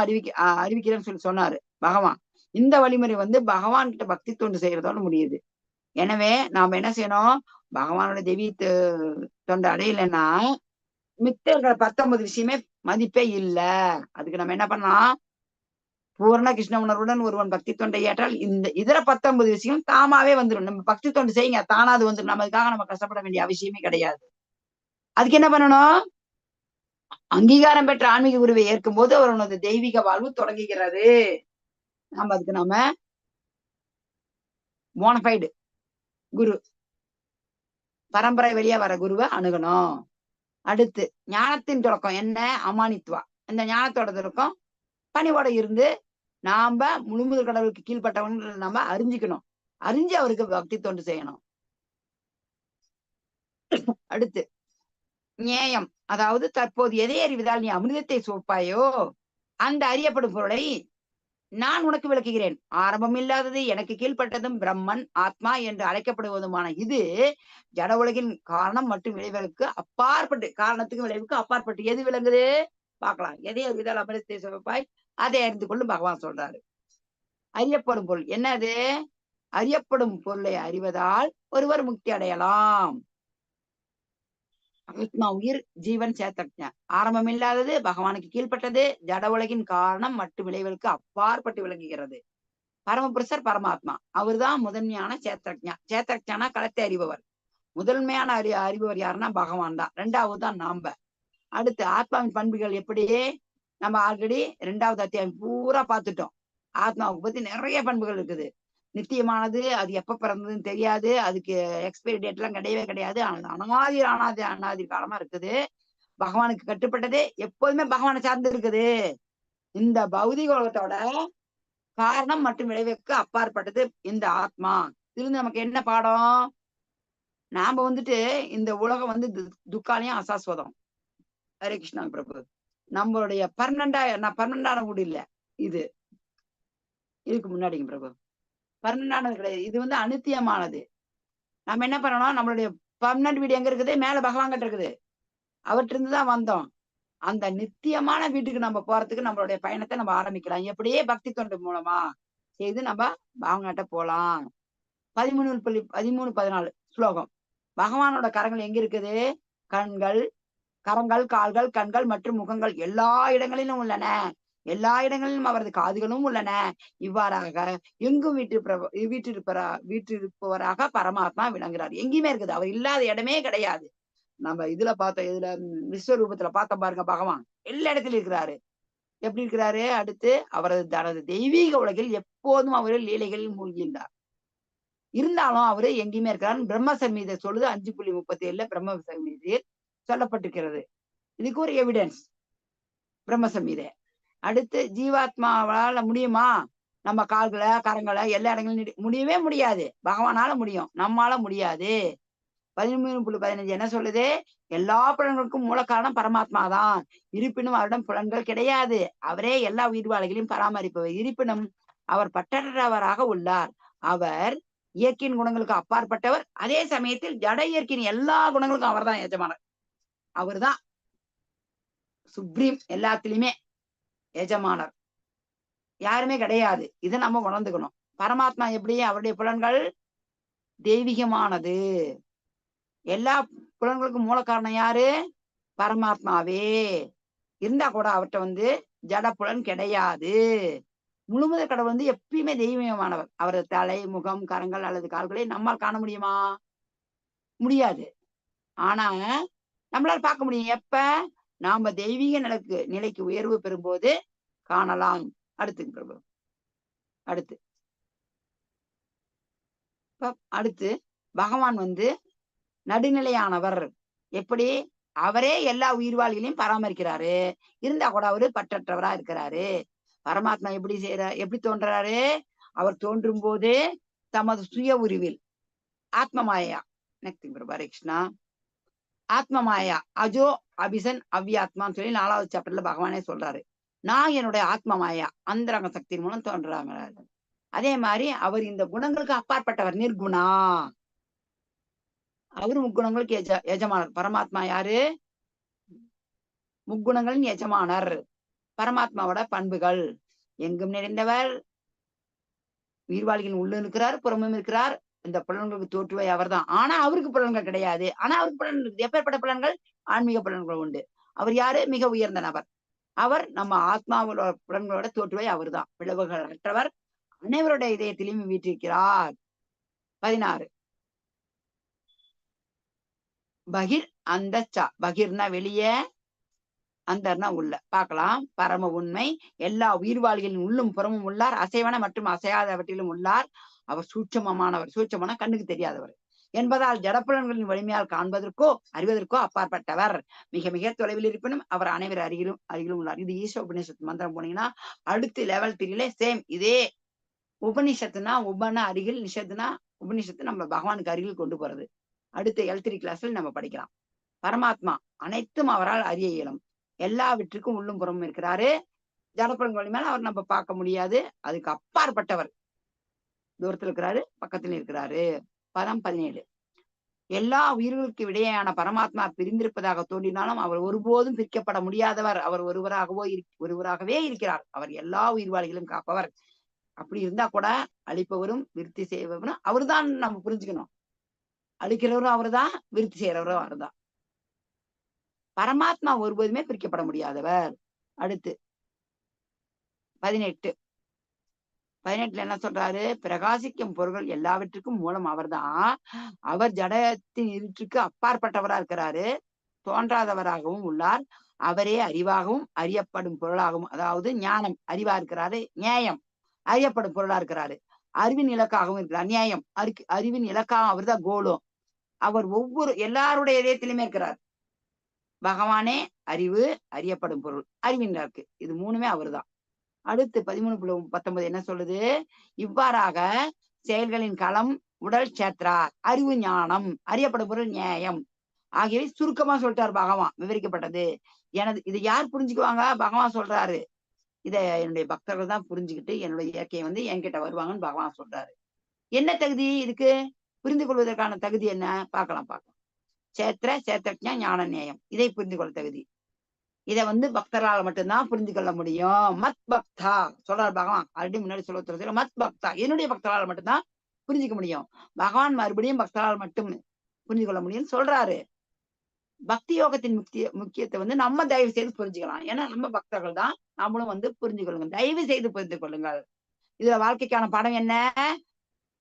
அறிவிக்கிறேன்னு சொல்லி சொன்னாரு பகவான். இந்த வழிமுறை வந்து பகவான் கிட்ட பக்தி தொண்டு செய்யறதோட முடியுது. எனவே நாம என்ன செய்யணும்? பகவானோட தெய்வீக தொண்டை அடையலைன்னா மித்த இருக்கிற 19 விஷயமே மதிப்பே இல்லை. அதுக்கு நம்ம என்ன பண்ணலாம்? பூர்ண கிருஷ்ண உணர்வுடன் ஒருவன் பக்தி தொண்டை ஏற்றால் இந்த இதர 19 விஷயம் தாமாவே வந்துடும். நம்ம பக்தி தொண்டு செய்யுங்க, தானா அது வந்துடும். நம்ம அதுக்காக நம்ம கஷ்டப்பட வேண்டிய அவசியமே கிடையாது. அதுக்கு என்ன பண்ணணும்? அங்கீகாரம் பெற்ற ஆன்மீக குருவை ஏற்கும் போது அவனது தெய்வீக வாழ்வு தொடங்குகிறது. நாம அதுக்கு நாம போனஃபைடு குரு, பரம்பரை வழியா வர குருவை அணுகணும். அடுத்து ஞானத்தின் தொடக்கம் என்ன? அமானித்துவா. இந்த ஞானத்தோட தொடக்கம் பணிவோட இருந்து நாம முழுமுதல் கடவுளுக்கு கீழ்பட்டவங்க நாம அறிஞ்சிக்கணும். அறிஞ்சு அவருக்கு பக்தி தொண்டு செய்யணும். அடுத்து ஞேயம், அதாவது தற்போது எதை அறிவதால் நீ அமிர்தத்தை சுவைப்பாயோ அந்த அறியப்படும் பொருளை நான் உனக்கு விளக்குகிறேன். ஆரம்பம் இல்லாதது, எனக்கு கீழ்ப்பட்டதும் பிரம்மன் ஆத்மா என்று அழைக்கப்படுவதுமான இது ஜட உலகின் காரணம் மற்றும் விளைவுகளுக்கு அப்பாற்பட்டு, காரணத்துக்கும் விளைவுக்கு அப்பாற்பட்டு எது விளங்குது பார்க்கலாம். எதை அறிவதால் அமிர்தத்தை சுவைப்பாய் அதை அறிந்து கொள்ளும் பகவான் சொல்றாரு. அறியப்படும் பொருள் என்னது? அறியப்படும் பொருளை அறிவதால் ஒருவர் முக்தி அடையலாம். ஆத்மா உயிர் ஜீவன் சேத்திரஜ, ஆரம்பம் இல்லாதது, பகவானுக்கு கீழ்ப்பட்டது, ஜட உலகின் காரணம் மற்றும் விளைவுகளுக்கு அப்பாற்பட்டு விளங்குகிறது. பரமபுருஷர் பரமாத்மா, அவர்தான் முதன்மையான சேத்திரஜா. சேத்திரஜானா களத்தை அறிபவர். முதன்மையான அறிபவர் யாருன்னா பகவான் தான். ரெண்டாவது தான் நாம. அடுத்து ஆத்மாவின் பண்புகள் எப்படி? நம்ம ஆல்ரெடி 2வது அத்தியாயம் பூரா பார்த்துட்டோம். ஆத்மாவுக்கு பத்தி நிறைய பண்புகள் இருக்குது. நித்தியமானது, அது எப்ப பிறந்ததுன்னு தெரியாது, அதுக்கு எக்ஸ்பைரி டேட் எல்லாம் கிடையவே கிடையாது. அனாதி அனாதி அனாதி காலமா இருக்குது. பகவானுக்கு கட்டுப்பட்டதே, எப்போதுமே பகவானை சார்ந்து இருக்குது. இந்த பௌதிக உலகத்தோட காரணம் மற்றும் விளைவுக்கு அப்பாற்பட்டது இந்த ஆத்மா. இதுல நமக்கு என்ன பாடம்? நாம வந்துட்டு இந்த உலகம் வந்து துக்காலையும் அசாஸ்வதம். ஹரே கிருஷ்ணா பிரபு, நம்மளுடைய பர்மனண்டா, நான் பர்மனண்டான வீடு இல்ல இது, இதுக்கு முன்னாடிங்க பிரபு பர்மனண்டானது கிடையாது. இது வந்து அனித்தியமானது. நம்ம என்ன பண்ணணும்? நம்மளுடைய பர்மனன்ட் வீடு எங்க இருக்குது? மேல பகவான் கிட்ட இருக்குது. அவற்றிருந்து தான் வந்தோம். அந்த நித்தியமான வீட்டுக்கு நம்ம போறதுக்கு நம்மளுடைய பயணத்தை நம்ம ஆரம்பிக்கலாம். எப்படியே பக்தி தொண்டு மூலமா செய்து நம்ம பகவான்கிட்ட போலாம். 13.13-14 ஸ்லோகம். பகவானோட கரங்கள் எங்க இருக்குது? கண்கள், கரங்கள், கால்கள், கண்கள் மற்றும் முகங்கள் எல்லா இடங்களிலும் உள்ளன. எல்லா இடங்களிலும் அவரது காதுகளும் உள்ளன. இவ்வாறாக எங்கும் வீற்றிருப்பவராக பரமாத்மா விளங்குகிறார். எங்கேயுமே இருக்குது, அவர் இல்லாத இடமே கிடையாது. நம்ம இதுல பார்த்தோம், இதுல விஸ்வரூபத்துல பார்த்தோம் பாருங்க, பகவான் எல்லா இடத்துலயும் இருக்கிறாரு. எப்படி இருக்கிறாரு? அடுத்து அவரது தனது தெய்வீக உலகில் எப்போதும் அவர் லீலைகளில் மூழ்கின்றார். இருந்தாலும் அவரு எங்கேயுமே இருக்கிறார். பிரம்ம சமீதை சொல்லுது 5.37 பிரம்ம சமீதையில் சொல்லப்பட்டிருக்கிறது. இதுக்கு ஒரு எவிடன்ஸ் பிரம்ம சமீதை. அடுத்து ஜீவாத்மாவால முடியுமா? நம்ம கால்களை கரங்களை எல்லா இடங்களும் முடியவே முடியாது. பகவானால முடியும், நம்மால முடியாது. 13.15 என்ன சொல்லுது? எல்லா புலன்களுக்கும் மூல காரணம் பரமாத்மா தான். இருப்பினும் அவரிடம் புலன்கள் கிடையாது. அவரே எல்லா உயிர்வாளிகளையும் பராமரிப்பவர். இருப்பினும் அவர் பற்றற்றவராக உள்ளார். அவர் இயற்கையின் குணங்களுக்கு அப்பாற்பட்டவர். அதே சமயத்தில் ஜட இயற்கையின் எல்லா குணங்களுக்கும் அவர் தான் எஜமானர். அவர் தான் சுப்ரீம், எல்லாத்துலயுமே எஜமானர், யாருமே கிடையாது. இதை நம்ம உணர்ந்துக்கணும். பரமாத்மா எப்படி? அவருடைய புலன்கள் தெய்வீகமானது. எல்லா புலன்களுக்கும் மூல காரணம் யாரு? பரமாத்மாவே. இருந்தா கூட அவர்கிட்ட வந்து ஜட புலன் கிடையாது. முழுமுதற் கடவுள் வந்து எப்பயுமே தெய்வீகமானவர். அவரது தலை, முகம், கரங்கள் அல்லது கால்களை நம்மால் காண முடியுமா? முடியாது. ஆனா நம்மளால் பார்க்க முடியும். எப்ப? நாம தெய்வீக நிலைக்கு உயர்வு பெறும்போது காணலாம். அடுத்து பிரபு, அடுத்து அடுத்து பகவான் வந்து நடுநிலையானவர். எப்படி? அவரே எல்லா உயிர்வாளிகளையும் பராமரிக்கிறாரு. இருந்தா கூட அவரு பற்றற்றவரா இருக்கிறாரு. பரமாத்மா எப்படி செய்யறாரு? எப்படி தோன்றாரு? அவர் தோன்றும் போது தமது சுய உருவில் ஆத்மமாயா. ஹரே கிருஷ்ணா. ஆத்மமாயா அஜோ அபிசன் அவ்யாத்மான்னு சொல்லி 4வது சாப்டர்ல பகவானே சொல்றாரு. நான் என்னுடைய ஆத்மமாயா அந்தரங்க சக்தியின் மூலம் தோன்றாங்க. அதே மாதிரி அவர் இந்த குணங்களுக்கு அப்பாற்பட்டவர், நிர்குணா. அவரு முக்குணங்களுக்கு எஜமானர். பரமாத்மா யாரு? முக்குணங்களின் எஜமானர். பரமாத்மாவோட பண்புகள் எங்கும் நிறைந்தவர், உயிர்வாளிகளின் உள்ளும் இருக்கிறார், புறமும் இருக்கிறார். இந்த புலன்களுக்கு தோற்றுவை அவர் தான். ஆனா அவருக்கு புலன்கள் கிடையாது. ஆனா அவருக்கு புலன் இருக்குது. எப்பேற்பட்ட புலன்கள்? ஆன்மீக புலன்கள் உண்டு. அவர் யாரு? மிக உயர்ந்த நபர். அவர் நம்ம ஆத்மாவோட புலன்களோட தோற்றுவை அவர் தான். பிளவுகள் அற்றவர், அனைவருடைய இதயத்திலையும் வீற்றிருக்கிறார். 16 பகிர் அந்த பகிர்னா வெளியே, அந்தர்னா உள்ள. பார்க்கலாம். பரம உண்மை எல்லா உயிர்வாளிகளின் உள்ளும் புறமும் உள்ளார். அசைவன மற்றும் அசையாதவற்றிலும் உள்ளார். அவர் சூட்சமமானவர். சூட்சமான கண்ணுக்கு தெரியாதவர் என்பதால் ஜடப்புலன்களின் வலிமையால் காண்பதற்கோ அறிவதற்கோ அப்பாற்பட்டவர். மிக மிக தொலைவில் இருப்பினும் அவர் அனைவர் அருகிலும் அருகிலும் உள்ளார். இது ஈசோ உபநிஷத்து மந்திரம். போனீங்கன்னா அடுத்து லெவல் 3ல சேம் இதே. உபநிஷத்துனா உபனா அருகில், நிஷத்துனா உபநிஷத்து நம்ம பகவானுக்கு அருகில் கொண்டு போறது. அடுத்த L3 கிளாஸ்ல நம்ம படிக்கலாம். பரமாத்மா அனைத்தும் அவரால் அறிய இயலும். எல்லாவற்றுக்கும் உள்ளும் புறமும் இருக்கிறாரு. ஜடப்புலன்கள் மேல அவர் நம்ம பார்க்க முடியாது. அதுக்கு அப்பாற்பட்டவர். தூரத்துல இருக்கிறாரு, பக்கத்துல இருக்கிறாரு. பதம் 17 எல்லா உயிர்களுக்கு இடையேயான பரமாத்மா பிரிந்திருப்பதாக தோன்றினாலும் அவர் ஒருபோதும் பிரிக்கப்பட முடியாதவர். அவர் ஒருவராகவே இருக்கிறார். அவர் எல்லா உயிர்வாளிகளும் காப்பவர். அப்படி இருந்தா கூட அழிப்பவரும் விருத்தி செய்பவரும் அவர்தான். நம்ம புரிஞ்சுக்கணும். அழிக்கிறவரும் அவர்தான், விருத்தி செய்யறவரும் அவர்தான். பரமாத்மா ஒருபோதுமே பிரிக்கப்பட முடியாதவர். அடுத்து 18 18ல என்ன சொல்றாரு? பிரகாசிக்கும் பொருள்கள் எல்லாவற்றுக்கும் மூலம் அவர்தான். அவர் ஜடத்தின் இருட்டுக்கு அப்பாற்பட்டவரா இருக்கிறாரு. தோன்றாதவராகவும் உள்ளார். அவரே அறிவாகவும் அறியப்படும் பொருளாகவும், அதாவது ஞானம் அறிவா இருக்கிறாரு, நியாயம் அறியப்படும் பொருளா இருக்கிறாரு, அறிவின் இலக்காகவும் இருக்கிறார். நியாயம் அறிவின் இலக்காகவும் அவர் தான் கோலும். அவர் ஒவ்வொரு எல்லாருடைய இதயத்திலுமே இருக்கிறார். பகவானே அறிவு, அறியப்படும் பொருள், அறிவின் இலக்கு, இது மூணுமே அவர்தான். அடுத்து 13.19 என்ன சொல்லுது? இவ்வாறாக செயல்களின் களம் உடல் சேத்ரா, அறிவு ஞானம், அறியப்படும் பொருள் நியாயம் ஆகியவை சுருக்கமா சொல்லிட்டார் பகவான். விவரிக்கப்பட்டது எனது. இதை யார் புரிஞ்சுக்குவாங்க? பகவான் சொல்றாரு. இதை என்னுடைய பக்தர்கள் தான் புரிஞ்சுக்கிட்டு என்னுடைய இயற்கையை வந்து என்கிட்ட வருவாங்கன்னு பகவான் சொல்றாரு. என்ன தகுதி இதுக்கு? புரிந்து கொள்வதற்கான தகுதி என்ன? பார்க்கலாம் பார்க்கலாம். சேத்திர சேத்திரஜா ஞான நேயம், இதை புரிந்து கொள்ள தகுதி. இதை வந்து பக்தர்களால் மட்டும்தான் புரிந்து கொள்ள முடியும். மத் பக்தா சொல்றாரு பகவான். ஆல்ரெடி முன்னாடி சொல்ல மத் பக்தா, என்னுடைய பக்தர்களால் மட்டும்தான் புரிஞ்சுக்க முடியும். பகவான் மறுபடியும் பக்தர்களால் மட்டும் புரிஞ்சு கொள்ள முடியும்னு சொல்றாரு. பக்தி யோகத்தின் முக்கியத்தை வந்து நம்ம தயவு செய்து புரிஞ்சுக்கலாம். ஏன்னா நம்ம பக்தர்கள் தான், நம்மளும் வந்து புரிஞ்சு கொள்ளுங்க, தயவு செய்து புரிந்து கொள்ளுங்கள். இதுல வாழ்க்கைக்கான பாடம் என்ன?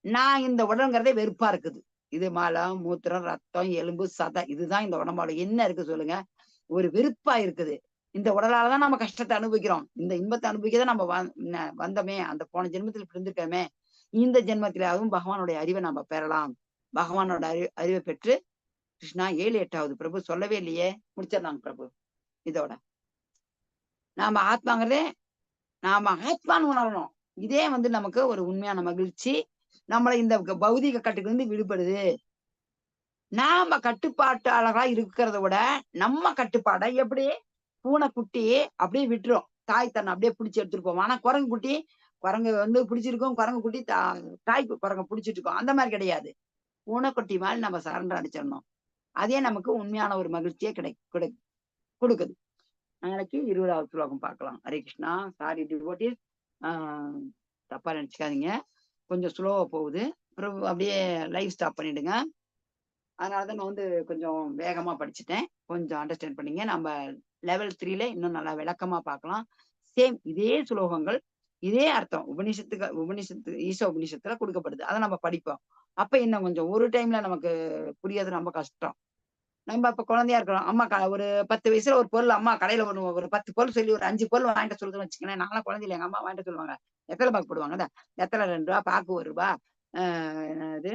நான் இந்த உடலுங்கிறதே வெறுப்பா இருக்குது. இது மலம், மூத்திரம், ரத்தம், எலும்பு, சதை, இதுதான் இந்த உடம்போட என்ன இருக்கு சொல்லுங்க? ஒரு வெறுப்பா இருக்குது. இந்த உடலாலதான் நம்ம கஷ்டத்தை அனுபவிக்கிறோம். இந்த இன்பத்தை அனுபவிக்கதான் நம்ம வந்தோமே, அந்த போன ஜென்மத்தில் பிறந்திருக்கோமே, இந்த ஜென்மத்திலாகவும் பகவானுடைய அறிவை நம்ம பெறலாம். பகவானோட அறிவை பெற்று கிருஷ்ணா 7 8வது பிரபு சொல்லவே இல்லையே, முடிச்சிடலாங்க பிரபு. இதோட நாம ஆத்மாங்கிறதே நாம ஆத்மான்னு உணரணும். இதே வந்து நமக்கு ஒரு உண்மையான மகிழ்ச்சி, நம்மளை இந்த பௌதிக கட்டுக்கு வந்து விடுபடுது. நாம கட்டுப்பாட்டாளர்களா இருக்கிறத விட நம்ம கட்டுப்பாடை எப்படி பூனை குட்டி அப்படியே விட்டுரும், தாய் தன்னை அப்படியே பிடிச்சி எடுத்துட்டு போவோம். ஆனா குரங்கு குட்டி, குரங்கு வந்து பிடிச்சிருக்கும், குரங்கு குட்டி தாய் குரங்கு பிடிச்சிட்டு இருக்கோம். அந்த மாதிரி கிடையாது. பூனைக்குட்டி மாதிரி நம்ம சரண்டர் அடிச்சிடணும். அதே நமக்கு உண்மையான ஒரு மகிழ்ச்சியை கொடுக்குது. நாளைக்கு 20வது ஸ்லோகம் பார்க்கலாம். ஹரே கிருஷ்ணா. சாரி டிவோட்டிஸ், தப்பா நினைச்சுக்காதீங்க, கொஞ்சம் ஸ்லோவா போகுது. அப்புறம் அப்படியே லைவ் ஸ்டாப் பண்ணிடுங்க. அதனாலதான் நான் வந்து கொஞ்சம் வேகமா படிச்சுட்டேன், கொஞ்சம் அண்டர்ஸ்டாண்ட் பண்ணிங்க. நம்ம லெவல் 3ல இன்னும் நல்லா விளக்கமா பார்க்கலாம். சேம் இதே ஸ்லோகங்கள், இதே அர்த்தம் உபனிஷத்து ஈசா உபனிஷத்துல கொடுக்கப்படுது. அதை நம்ம படிப்போம். அப்ப இன்னும் கொஞ்சம் ஒரு டைம்ல நமக்கு புரியாது, ரொம்ப கஷ்டம். நம்ம இப்ப குழந்தையா இருக்கிறோம், அம்மா ஒரு 10 வயசுல ஒரு பொருள் அம்மா கடையில ஒரு 10 பொருள் சொல்லி ஒரு 5 பொருள் வாங்கிட்டு சொல்லுதுன்னு வச்சுக்கோங்களேன். நான்லாம் குழந்தையில எங்க அம்மா வாங்கிட்டு சொல்லுவாங்க, வெத்தலை பாக்கு போடுவாங்க, வெத்தலை 2 ரூபா, பாக்கு 1 ரூபா, இது